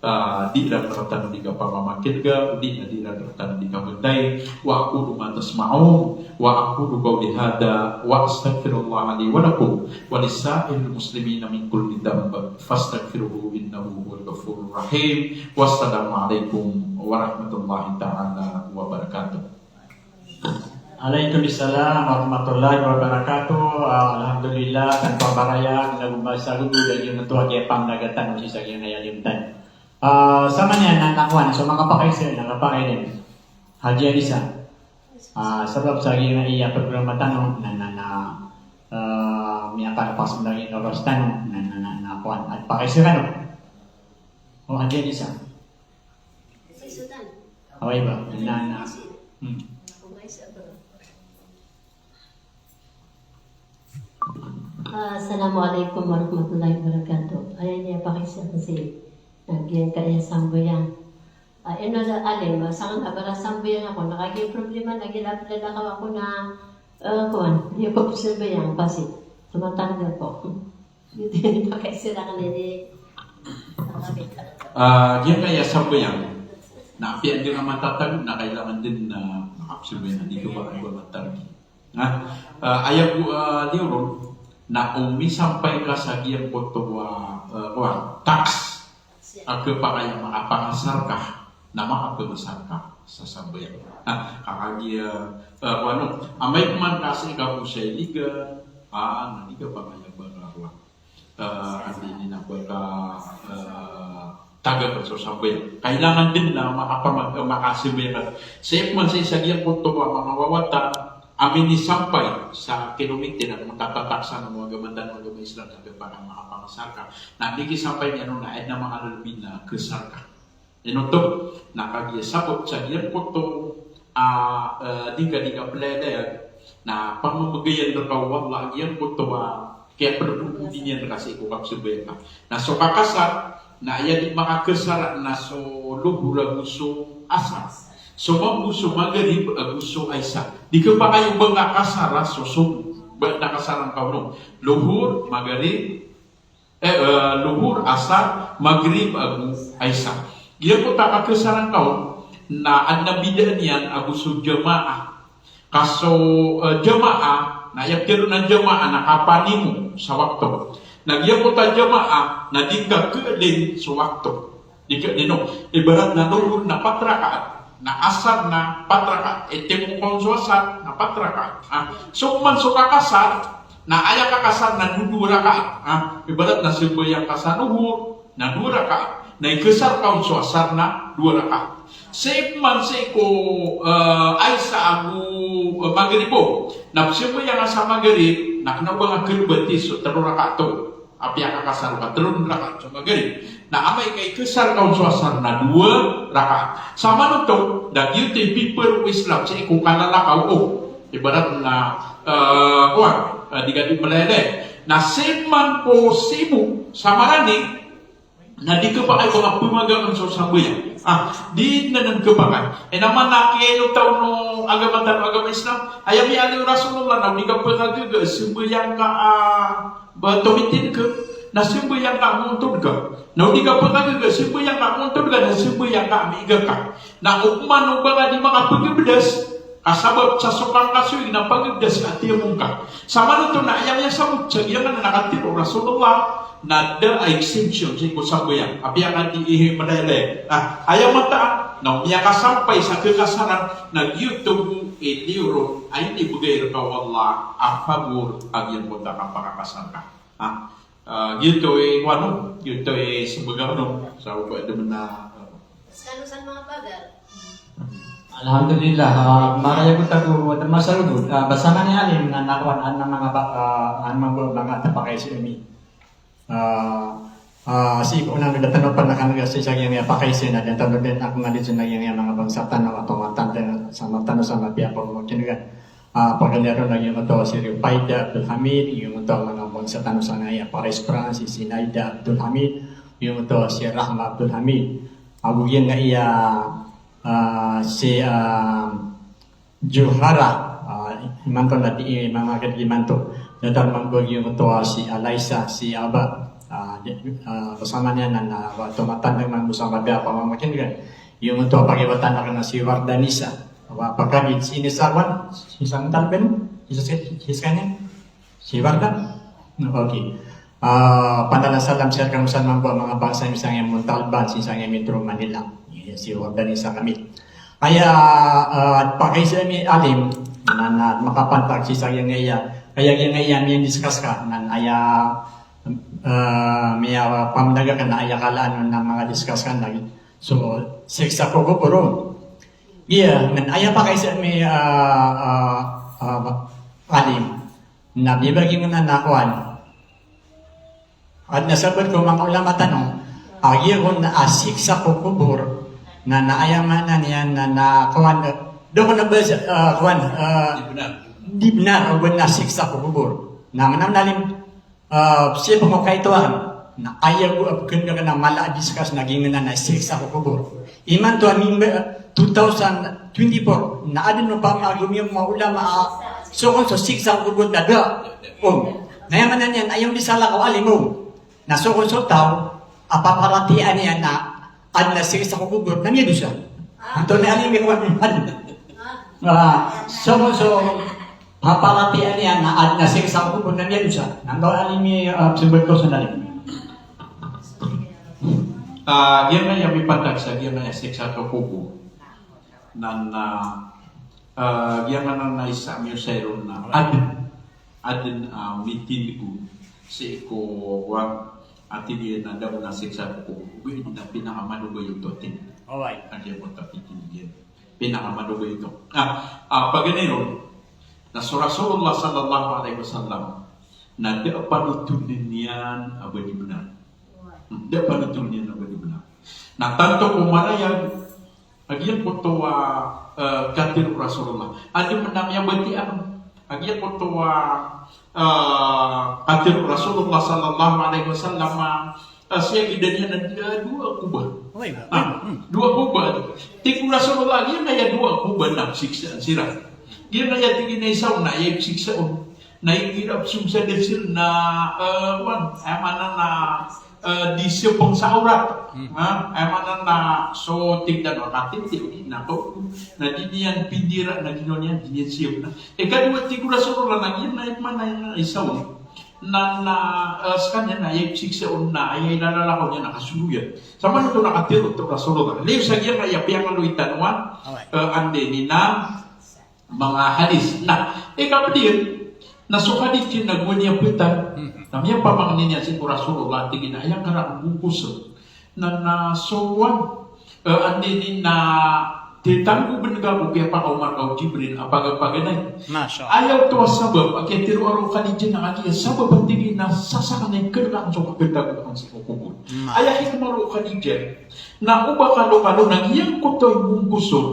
ah, di iran rktano di kapamamakinega, odi na di iran rktano di kapagtay. Wa aqulu ma tasma'un, wa aqulu qawli hadha, wa astaghfirullaha li wa lakum, wa lisa'iril muslimina min kulli dhanb, fastaghfiruhu innahu huwal ghafurur rahim. Wassalamu alaikum warahmatullahi ta'ala wabarakatuh. Alaikum salam warahmatullahi wabarakatuh. Ah, alhamdulillah, tanpa baraya, lagu bahasa gugu dari mentua dia pang dagatan, usi sagi yang ayah limtan. Ah, sama niyan na nakuan, so manga pakaiza, na kapakailin. Haji Alisa. Ah, sabap sa giyangkaya programa tano, na, na, na, ah, miyakarpas lagi na oras tano, na, na, na, na, kuan. At pakaiza kano. O, Haji Alisa. Away ba? Na, na. Hmm. Ah, assalamu alaikum warahmatullahi wabarakatuh. Aya niyan pakaiza ko si, ah, giyangkaya sambayang. Ah, ino da alim, ba, sangan a ba ra sambayang ako, na kagiya problema na giya plana ka ako na, eh, kuwan, di ako sambayang, pasi. Tumatanda po. Ito yung pakaisirangan ini. Ah, giya kaya sambayang. Na apiya di na matatag, na kailangan din na makapsambayang, di ko ba, ba matatag. Na, ah, aya ko, ah, liyo ron, na o misampay ka sa giyangkoto a, ah, kuwan, tax, a khapakay a makapangasar ka, na makapangasar ka sa sambayang. Na, ka kagiya, ah, kuwan, amay pman ka sii ka ko sa iligan, ah, na di ka pakay a ba ka kuwan. Ah, andi ini na ba ka, ah, taga ka so sambayang. Kailangan din na makapama-, makasambayang ka. Sii pman sii sa giyangkoto a manga wawata, a minisampay sa kilometer a matatataksan o agama tano a agama Islam, sa khapakay a makapangasar ka. Na di kisampay niyan on na adn a manga lbi na kasar ka. Ino oto, na kagiya sabap sa giyangkoto a, eh, di ka, di ka plalayag, na pamamagayan rka o Allah giyangkoto a kiyaprdopodi niyan rka sii ko kapsambayang ka. Na so kakasar, na aya di makakasar na so Lohor ago so Asar. So mambo so Magrib ago so Isa. Di khapakay o ba ngka kasara so sobo. Ba na kasaran ka on o Lohor, Magrib, eh, eh, Lohor, Asar, Magrib ago Isa. Giyangkoto a kakasaran ka on na adn a bidaan iyan ago so jamaah. Ka so, eh, jamaah, na aya pitharo a jamaah na kapanimo sa wakto. Na giyangkoto a jamaah na di ngka khaadn so wakto. Di khaadn o, ibarat na Lohor na pat rakaat, na Asar na pat rakaat, itimo ka on so Asar na pat rakaat. Ah, so man so kakasar, na aya kakasar na dowa rakaat. Ah, ibarat na sambayang ka sa Lohor na dowa rakaat, na ikasar ka on so Asar na dowa rakaat. Sii pman sii ko, eh, Isa ago, eh, Magrib o, na psambayang ka sa Magrib, na kna o ba ngka khalbati so tlo rakaat oto. Apiya kakasar ka tlo rakaat so Magrib. Na amay ka ikasar ka on so Asar na dowa rakaat. Samanoto, da giyoto i piparo o Islam sii ko kalalakaw o. Ibarat na, eh, kuwan, eh, di ka di malayalay. Na sii man ko sii bo sa Marani, na di khapakay o ba ngka pmagakan so sambayang. Ah, di na nan khapakay. Ino man a kiyailota on o agama tano a agama Islam. Aya miyaaloy o Rasulullah na o di ka pkhagaga sambayang ka, ah, ba tomitid ka, na sambayang ka a ontod ka. Na o di ka pkhagaga sambayang ka a ontod ka, na sambayang ka a miiga ka. Na opama o ba ngka di makapagabdas, ka sabap sa so kangkasoy na pagabdas ka, tiyamum ka. Samanoto na aya miyasabot sa giyangkanan a katharo o Rasulullah, na da a exemption sii ko sambayang. Apiya ka di, eh, malayalay. Ah, aya mataan, na o miyakasampay sa kakasaran, na giyoto bo i liyo ron a inibgay rka o Allah a favor a giyangkoto a kapakakasar ka. Ah, ah, giyoto i, ano, giyoto i smbag akn on sa oba dn a, ah. Skano san manga pagal. Alhamdulillah, ah, maraya ko tago, wata masarugo, ah, basa man i alim na nakuan, an na manga ba-, ah, an manga ba-, manga tapakay si ami. Ah, ah, si ko nang da tano panakan ga si sa giyangkaya pakay si na, da tano den ako nga di sa giyangkaya manga bangsa tano, ato matan den, sa matan tano sa mapiya ko mo kingan. Ah, pagaliyo ron na giyoto si Rupaidah Abdul Hamid, giyoto a manga bangsa tano sangkaya, Paris France, si Sinaida Abdul Hamid, giyoto si Rahma Abdul Hamid. Ago giyangkaya, ah, si, ah, Johara, ah, imanto na di, eh, manga kadi imanto. Datar mambo giyoto si Alaisa, si Aba, ah, di, ah, kasama niyan na, na, ah, tomatan na mambo sa mabiya ko mamakin kan. Giyoto a pagibatan na si Wardanisa. Wa, pagkabit, si Nisa wan, si Santal ben, si, si, si, si kanya, si Warda. Okay. Ah, pantala salam siya kang san mambo a manga bangsa mi sangkaya Montalban, si sangkaya Metro Manila. Iya, si Wardanisa kami. Aya, ah, pakay si ami alim, na, na, makapantag si sangkaya ngaya. Kaya giyangkaya mi discuss ka, na aya, ah, miya pamdaga ka na aya kalaan na manga discuss ka lagi. So, siksa ko kubur. Iya, men aya pakay si ami, ah, ah, ah, alim. Na bibagi mo na nakuan. Adn a sabaad ko manga ulama tano, a giya kon a siksa ko kubur, na, na aya maana niyan na, na kuan, da ko na basa, ah, kuan, ah, di bnar o ba na siksa ko kubur. Na mana alim, ah, siya pamakaitoan. Na aya bo a pkhan'g ka na mala a discuss na giyangkanan a siksa ko kobor. Imanto a mimba two thousand twenty-four na adn o pamagomiyong a ulama a so kon so siksa ko kobor na da. O. Na aya maana niyan, aya on di salakaw a alim o. Na so kon so taw a paparatiyayaan iyan na adn a siksa ko kobor na miyadosa. Antonaa i alim iyan, adn. Ah, so kon so paparatiyayaan iyan na adn a siksa ko kobor na miyadosa. Na antonaa i alim iyan, ah, pzambayad ko sa alim. Ah, giyangkaya mipantag sa giyangkaya siksa ko kobor. Na, na, ah, giyangkanan a isa a miyaosay ron na adn. Adn a mitindg on sii ko, kowan, a tig iyan a da on a siksa ko kobor. Ogaid na pinakamaloba oto a tig. Oway. A giya bo a pitindg iyan. Pinakamaloba oto. Ah, ah, paganay ron, na so Rasulullah sallallahu alaihi wasallam, na da a panothol iyan a ba di bnar. Da a panothol iyan a ba di bnar. Na tanto ko malayag, a giyangkoto a, eh, katharo o Rasulullah. Adn a miyabatiya on. A giyangkoto a, eh, katharo o Rasulullah sallallahu alaihi wasallam, eh, siyagida niyan a, eh, dowa ko ba. Oway, ah, hmm. Dowa ko ba. Tig o Rasulullah, giyangkaya dowa ko ba na pziksa siran. Giyangkaya tig iyan a isa on na aya pziksa on na igira pzomsad siran na, eh, kowan, aya maana na, eh, di siyapang sa awrat. Hmm. Ha? Aya maana na so tig tano a katimti, o di na kaw, na di niyan pindira na ginawa niyan, di niyan siyap na. Ikadowa tig o Rasulullah na giya na aya maana na isa on. Na, na, eh, skaniyan na aya pziksa on na aya ilalalakaw niyan na kasoroyan. Sa maana oto na katharo o Rasulullah. Liyo sa giyangkaya piyangaloy tano a, oway, eh, anda ini na manga hadis. Na, ikapd iyan, na so Khadijah na gowani a ptad. Mhm. Na miyapamangni niyan sii ko Rasulullah, tig iyan a aya ngka rakn bokos. Na, na so kowan, eh, anda ini na titangkobn ka ko kiyapakaoma rka o Jibril a paga-, paganay. Masha Allah. Aya oto a sabap a kiyatharoa roo o Khadijah na kagiya sabap a tig iyan a sasakn i kd rakn so kakatago akn sii ko kobor. Masha Allah. Aya hikmah roo o Khadijah. Na o ba kalokalo na giyangkoto i bokos on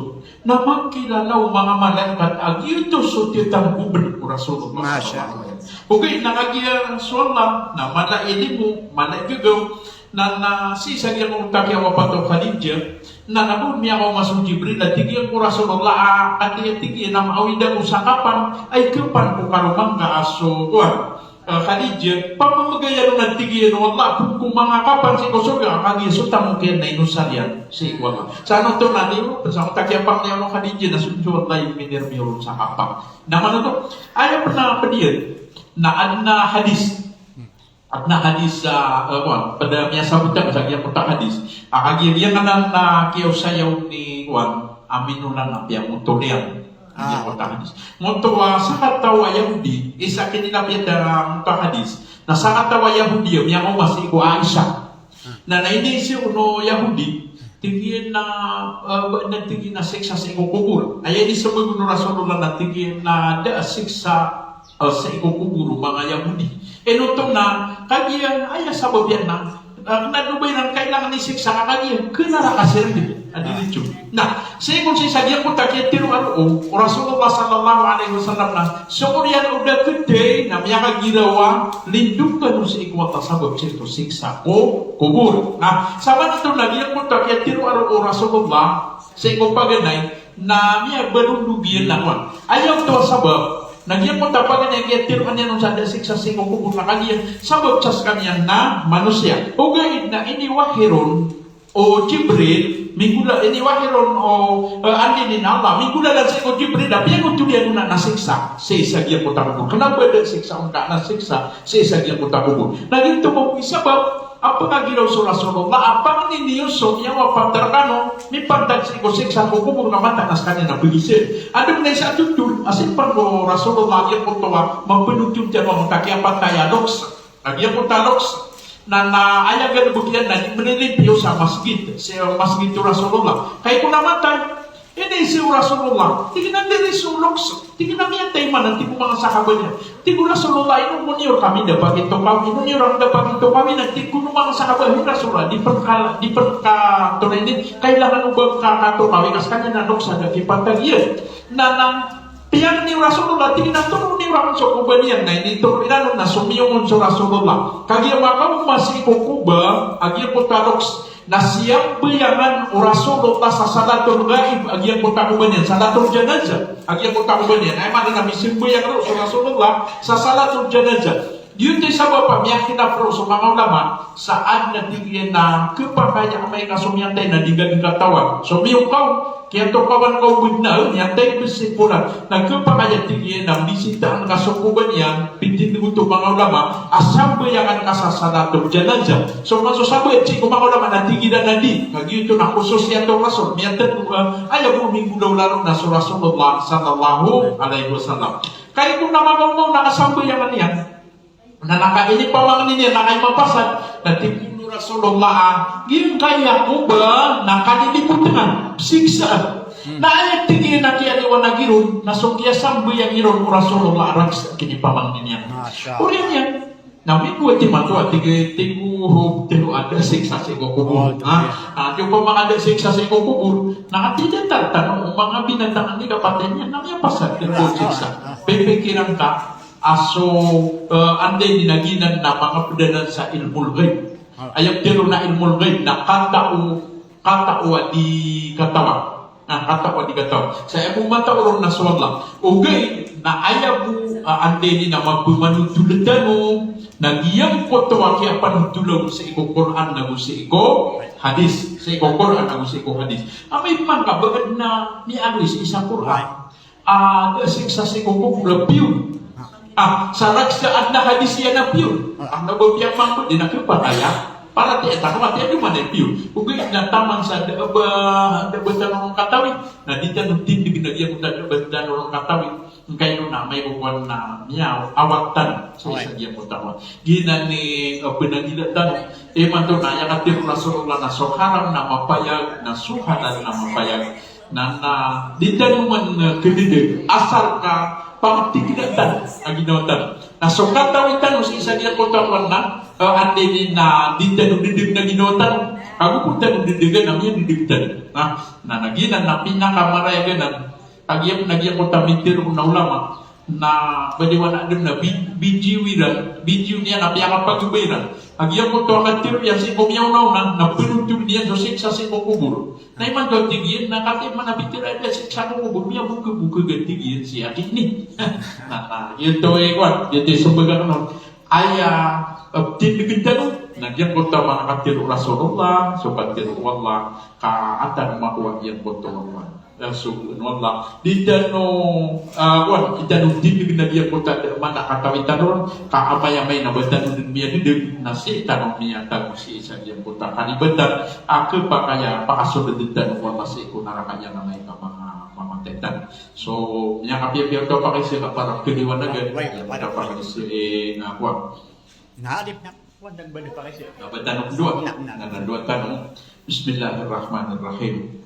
na makilala o manga malaikat a giyoto so titangkobn ko Rasulullah. Masha Allah. Ogaid na kagiya so Allah na mala i limo, mala i gagaw, na, na sii sa giyangkoto a kiyawapat o Khadijah, na, na bo miyakaoma so Jibril a tig iyan ko Rasulullah a, katii a tig iyan a maawid ako sa kapan, ay kapan ko karoma ngka a so, kowan, eh, Khadijah, pamamagayan on a tig iyan o Allah, phoon ko manga kapan sii ko sorga, a kagiya so tamok iyan na inosar iyan sii ko Allah. Sa anoto na niyo, sa oto a kiyapangni o Khadijah na so, so Allah i minirmiyo ron sa kapan. Na maana oto, aya pn a pd iyan, na adn a hadis. Adn a hadis, ah, eh, kowan, pd a miyasabot iyan sa giyangkoto a hadis. A kagiya giyangkanan a kiyaosaya on i, kowan, a minonan a piyamoto niyan. Ah. Giyangkoto a hadis. Moto a sakataw a Yahudi, isa kinilapiyat a moto a hadis. Na sakataw a Yahudi a miyakaoma sii ko Aisha. Na, na iniiza on o Yahudi, tig iyan a, eh, ba, na tig iyan a siksa sii ko kobor. Aya inisembag o Rasulullah na tig iyan a da a siksa, eh, sii ko kobor o manga Yahudi. Ino oto na, kagiya, aya sabap iyan na, eh, na do ba iran kailangan isiksa ka kagiya, kna rka siran di. Adi di. Na, sii ko sii sa giyangkoto a kiyatharoa roo o Rasulullah sallallahu alaihi wasallam na, so oriyan o da khatay na miyakagiraw a lindog kano sii ko Allah sabap sii ko siksa ko kobor. Na, sabap oto na giyangkoto a kiyatharoa roo o Rasulullah sii ko paganay na miyabalondog iyan na kowan. Aya oto a sabap na giyangkoto a paganay a kiyatharoa niyan on sa da a siksa sii ko kobor na kagiya sabap sa skaniyan na manosiya. Ogaid na iniwahi ron o Jibril, minggola, iniwahi ron o, eh, anda ini na Allah, minggolalan sii ko Jibril a piyangothol iyan on na siksa sii sa giyangkoto a kobor. Kna o ba da siksa on ka na siksa sii sa giyangkoto a kobor. Na giyoto bo i sabap a pkagiraw so Rasulullah a pangni niyo so miyawapat rkano, mipantag sii ko siksa ko kobor ka mataan a skaniyan na pagizaan. Adn a isa a thotol a simpang o Rasulullah a giyangkoto a mapanothol tano a manga kiyapatay a loks. A giyangkoto a loks, na, na aya galbk iyan na di mlilipiyo sa masgit, sa masgit o Rasulullah. Kagiya ko na matay, iniiza o Rasulullah, tig iyan a di ri so loks, tig iyan a miyatay man, tig o manga sahabah niyan. Tig o Rasulullah, ino niyo rkami da pakitokawi, ino niyo rkami da pakitokawi, na tig o manga sahabah, hay Rasulullah, di pn ka, di pn ka, antonaa ini, kailangan o ba ka katokawi, ka skaniyan na loks a da kipantag iyan. Na, na, piyangni o Rasulullah, tig iyan a toroon Oran so Quba niyan na initoron iran on na somiyong on so Rasulullah. Kagiya makaoma sii ko Quba a giyangkoto a loks na siyambayangan o Rasulullah sa salatul ghaib a giyangkoto a Quba niyan, salatul janazah a giyangkoto a Quba niyan. Aya maana na misambayang roo so Rasulullah sa salatul janazah. Giyoto i sabap a miyakhilaf roo so manga ulama sa adn a tig iyan a khapakay a amay ka so miyantay na di ngka dn katawan. So miyong ka on, kiyatokawan ka o bnar, miyantay bs i polan. Na khapakay a tig iyan a mbisitaan ka so Quba niyan, pitindg oto o manga ulama a sambayangan ka sa salatul janazah. So man so sabaad sii ko manga ulama na tig iran a di, ka giyoto na khususiyat o Rasul, miyatad, eh, aya bo minggolawla ron na so Rasulullah sallallahu alaihi wasallam. Kagiya na makaoma on na kasambayangan iyan. Na na ka inipamangni niyan na kay mapasad, na tig o Rasulullah a giyangkaya Quba na kalilibotngan, siksaan. Na aya tig iyan a kiyaliwanag iron na so kiyasambayang iron o Rasulullah a rakes a kinipamangni niyan. Masha Allah. Oriyan iyan. Na miyakowa timan oto a tig, tig o Rob, tig o a da siksa sii ko kobor. Ha? Na tig o pamangni a da siksa sii ko kobor. Na tig iyan a tano o manga binatang a di kapatay niyan na miyapasad, tig o siksa. Pipikiran ka a so, eh, anday di na giyanan na manga pd anan sa ilmul ghaib. Aya pd ron a ilmul ghaib na katao, katao a di katawan. Na katao a di katawan. Sa aya bo matao ron na so Allah. Ogaid na aya bo, ah, anday di na mapmanothol tano na giyangkoto a kiyapanothol on sii ko Qur'an ago sii ko hadith. Sii ko Qur'an ago sii ko hadith. Amay pman ka ba adn a miyaaloy sii sa Qur'an a da siksa sii ko kobor a piyor. Ah, sa rakes a adn a hadith iyan a piyor. Ah, na ba piyamangni, di na khapakay a paratiyaya tano a tiyadoman a piyor. Ogaid na taman sa da ba, da ba tano ron katawi. Na di tano tindgn a giyangkoto a da ba tano ron katawi. Ngkaino na amay ko kowan na miyaawatan sa isa giyangkoto a kowan. Giyanan i, eh, pnanggila tano. Imanto na aya katharo o Rasulullah na so haram na mapayag, na so halal na mapayag. Na, na di tano man, eh, kdada asar ka pamatikdatan a ginawa tano. Na so katawi tano sii sa giyangkoto a kowan na, eh, anday di na di tano dadagan a ginawa tano. Ago ko tano dadagan na miyadadagn tano. Na, na, na giyanan na pinakamarayag anan. Kagiya pn a giyangkoto a mitharo o ulama. Na baliwan a adn a bi-, bidiyo iran, bidiyo niyan a piyakapagobay iran. A giyangkoto a katharo iyan sii ko miyaonaona, na pnothol iyan so siksa sii ko kobor. Na imanto tig iyan, na katii man a pitharo a da siksa ko kobor, miyabokabokag a tig iyan sii a kini. Na, na, giyoto i kowan, giyoto i sombag akn on. Aya, eh, tindgn tano, na giyangkoto a manga katharo o Rasulullah, so katharo o Allah, ka an tano makowa giyangkoto a kowan. Rasul o Allah. Di tano, ah, kowan, di tano tindgn a giyangkoto a da a maana a katawi tano ron, ka amay-amay na ba tano dn miyadadagn, na sii tano miyatago sii sa giyangkoto a kalibatan a khapakay a pakasold tano o Allah sii ko naraka iyan amay ka manga mamatay tano. So, miyakapiyapiya oto a pakaiza ka para kaliwanagan, aya oto a pakaiza, eh, na kowan. Na, di na, kowan, da ba di pakaiza. Na ba tano dowa? Na, na. Na, na dowa tano. Bismillahirrahmanirrahim.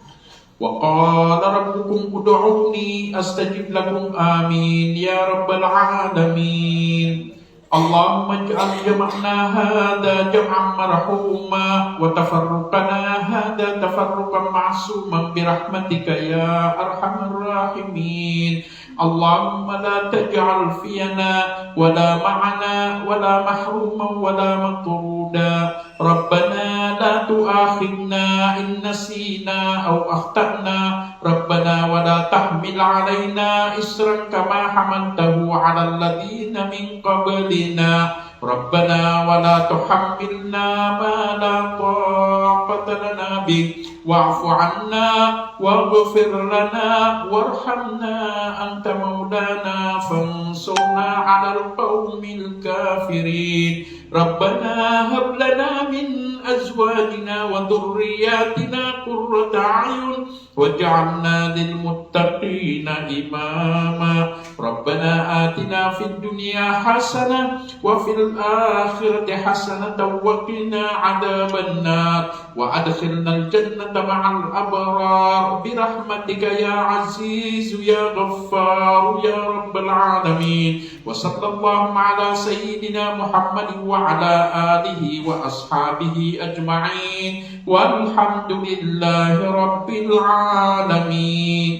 Wa qala rabbukum ud'uni astajib lakum. Amin ya rabbal alamin. Allahumma ij'al jam'ana hadha jam'an marhuma wa tafarruqana hadha tafarruqan ma'suman bi rahmatika ya arhamar rahimin. Allahumma la taj'al fiyana wa la ma'ana wa la mahruman wa la matruda. Rabbana la tu'akhidhna in nasina aw akhta'na. Rabbana wa la tahmil 'alaina isran kama hamaltahu 'alal ladhina min qablina. Rabbana wa la tuhammilna ma la taqata lana bih. Wa'fu 'anna waghfir lana warhamna anta maulana fansurna 'alal qawmil kafirin. Rabbana hab lana min azwajina wa dhurriyyatina qurrata a'yun waj'alna lil muttaqina imama. Rabbana atina fid dunya hasanah wa fil akhirati hasanatan wa qina adhaban nar. Wa adkhilnal jannata ma'al abrar bi rahmatika ya azizu ya ghaffaru ya rabbal alamin. Wa sallallahu ala sayyidina Muhammadin wa ala alihi wa ashabihi ajma'in. Walhamdulillahi rabbil alamin.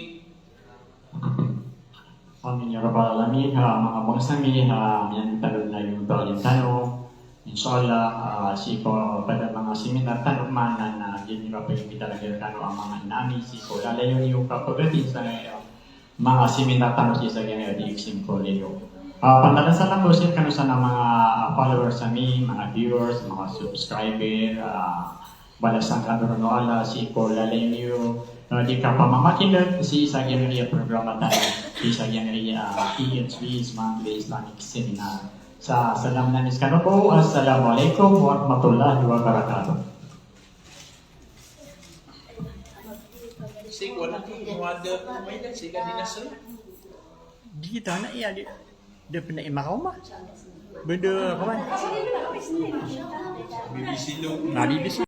Amin ya rabbal alamin. Ha, manga bangsa mi, ha, miyan'g tano na ino pagdam tano. Insha Allah, ha, sii ko pd a manga seminar tano man na, na giya niyo pagimbitar a giyangkano a manga ina ami sii ko lalayon iyo kapagati sa, ha, manga seminar tano sii sa giyangkai a di exam ko liyo. Ha, pantalasan ko sii rkano san a manga followers ami, manga viewers, manga subscriber, ha, balasan kano ron o Allah sii ko lalayon iyo, ha, di kapamamakin'g sii sa giyangkai a programa tano, sii sa giyangkai a, ha, T H B's Monthly Islamic Seminar. Sa salam na mi skano bo, Assalamu alaikum warahmatullahi wabarakatuh. Sii ko anak iyo, mo ada, mo ada, sii ka di nasal. Di kita na iya, di. Da pn i makaoma. Benda kawan. Bibisi lo. Na bibisi.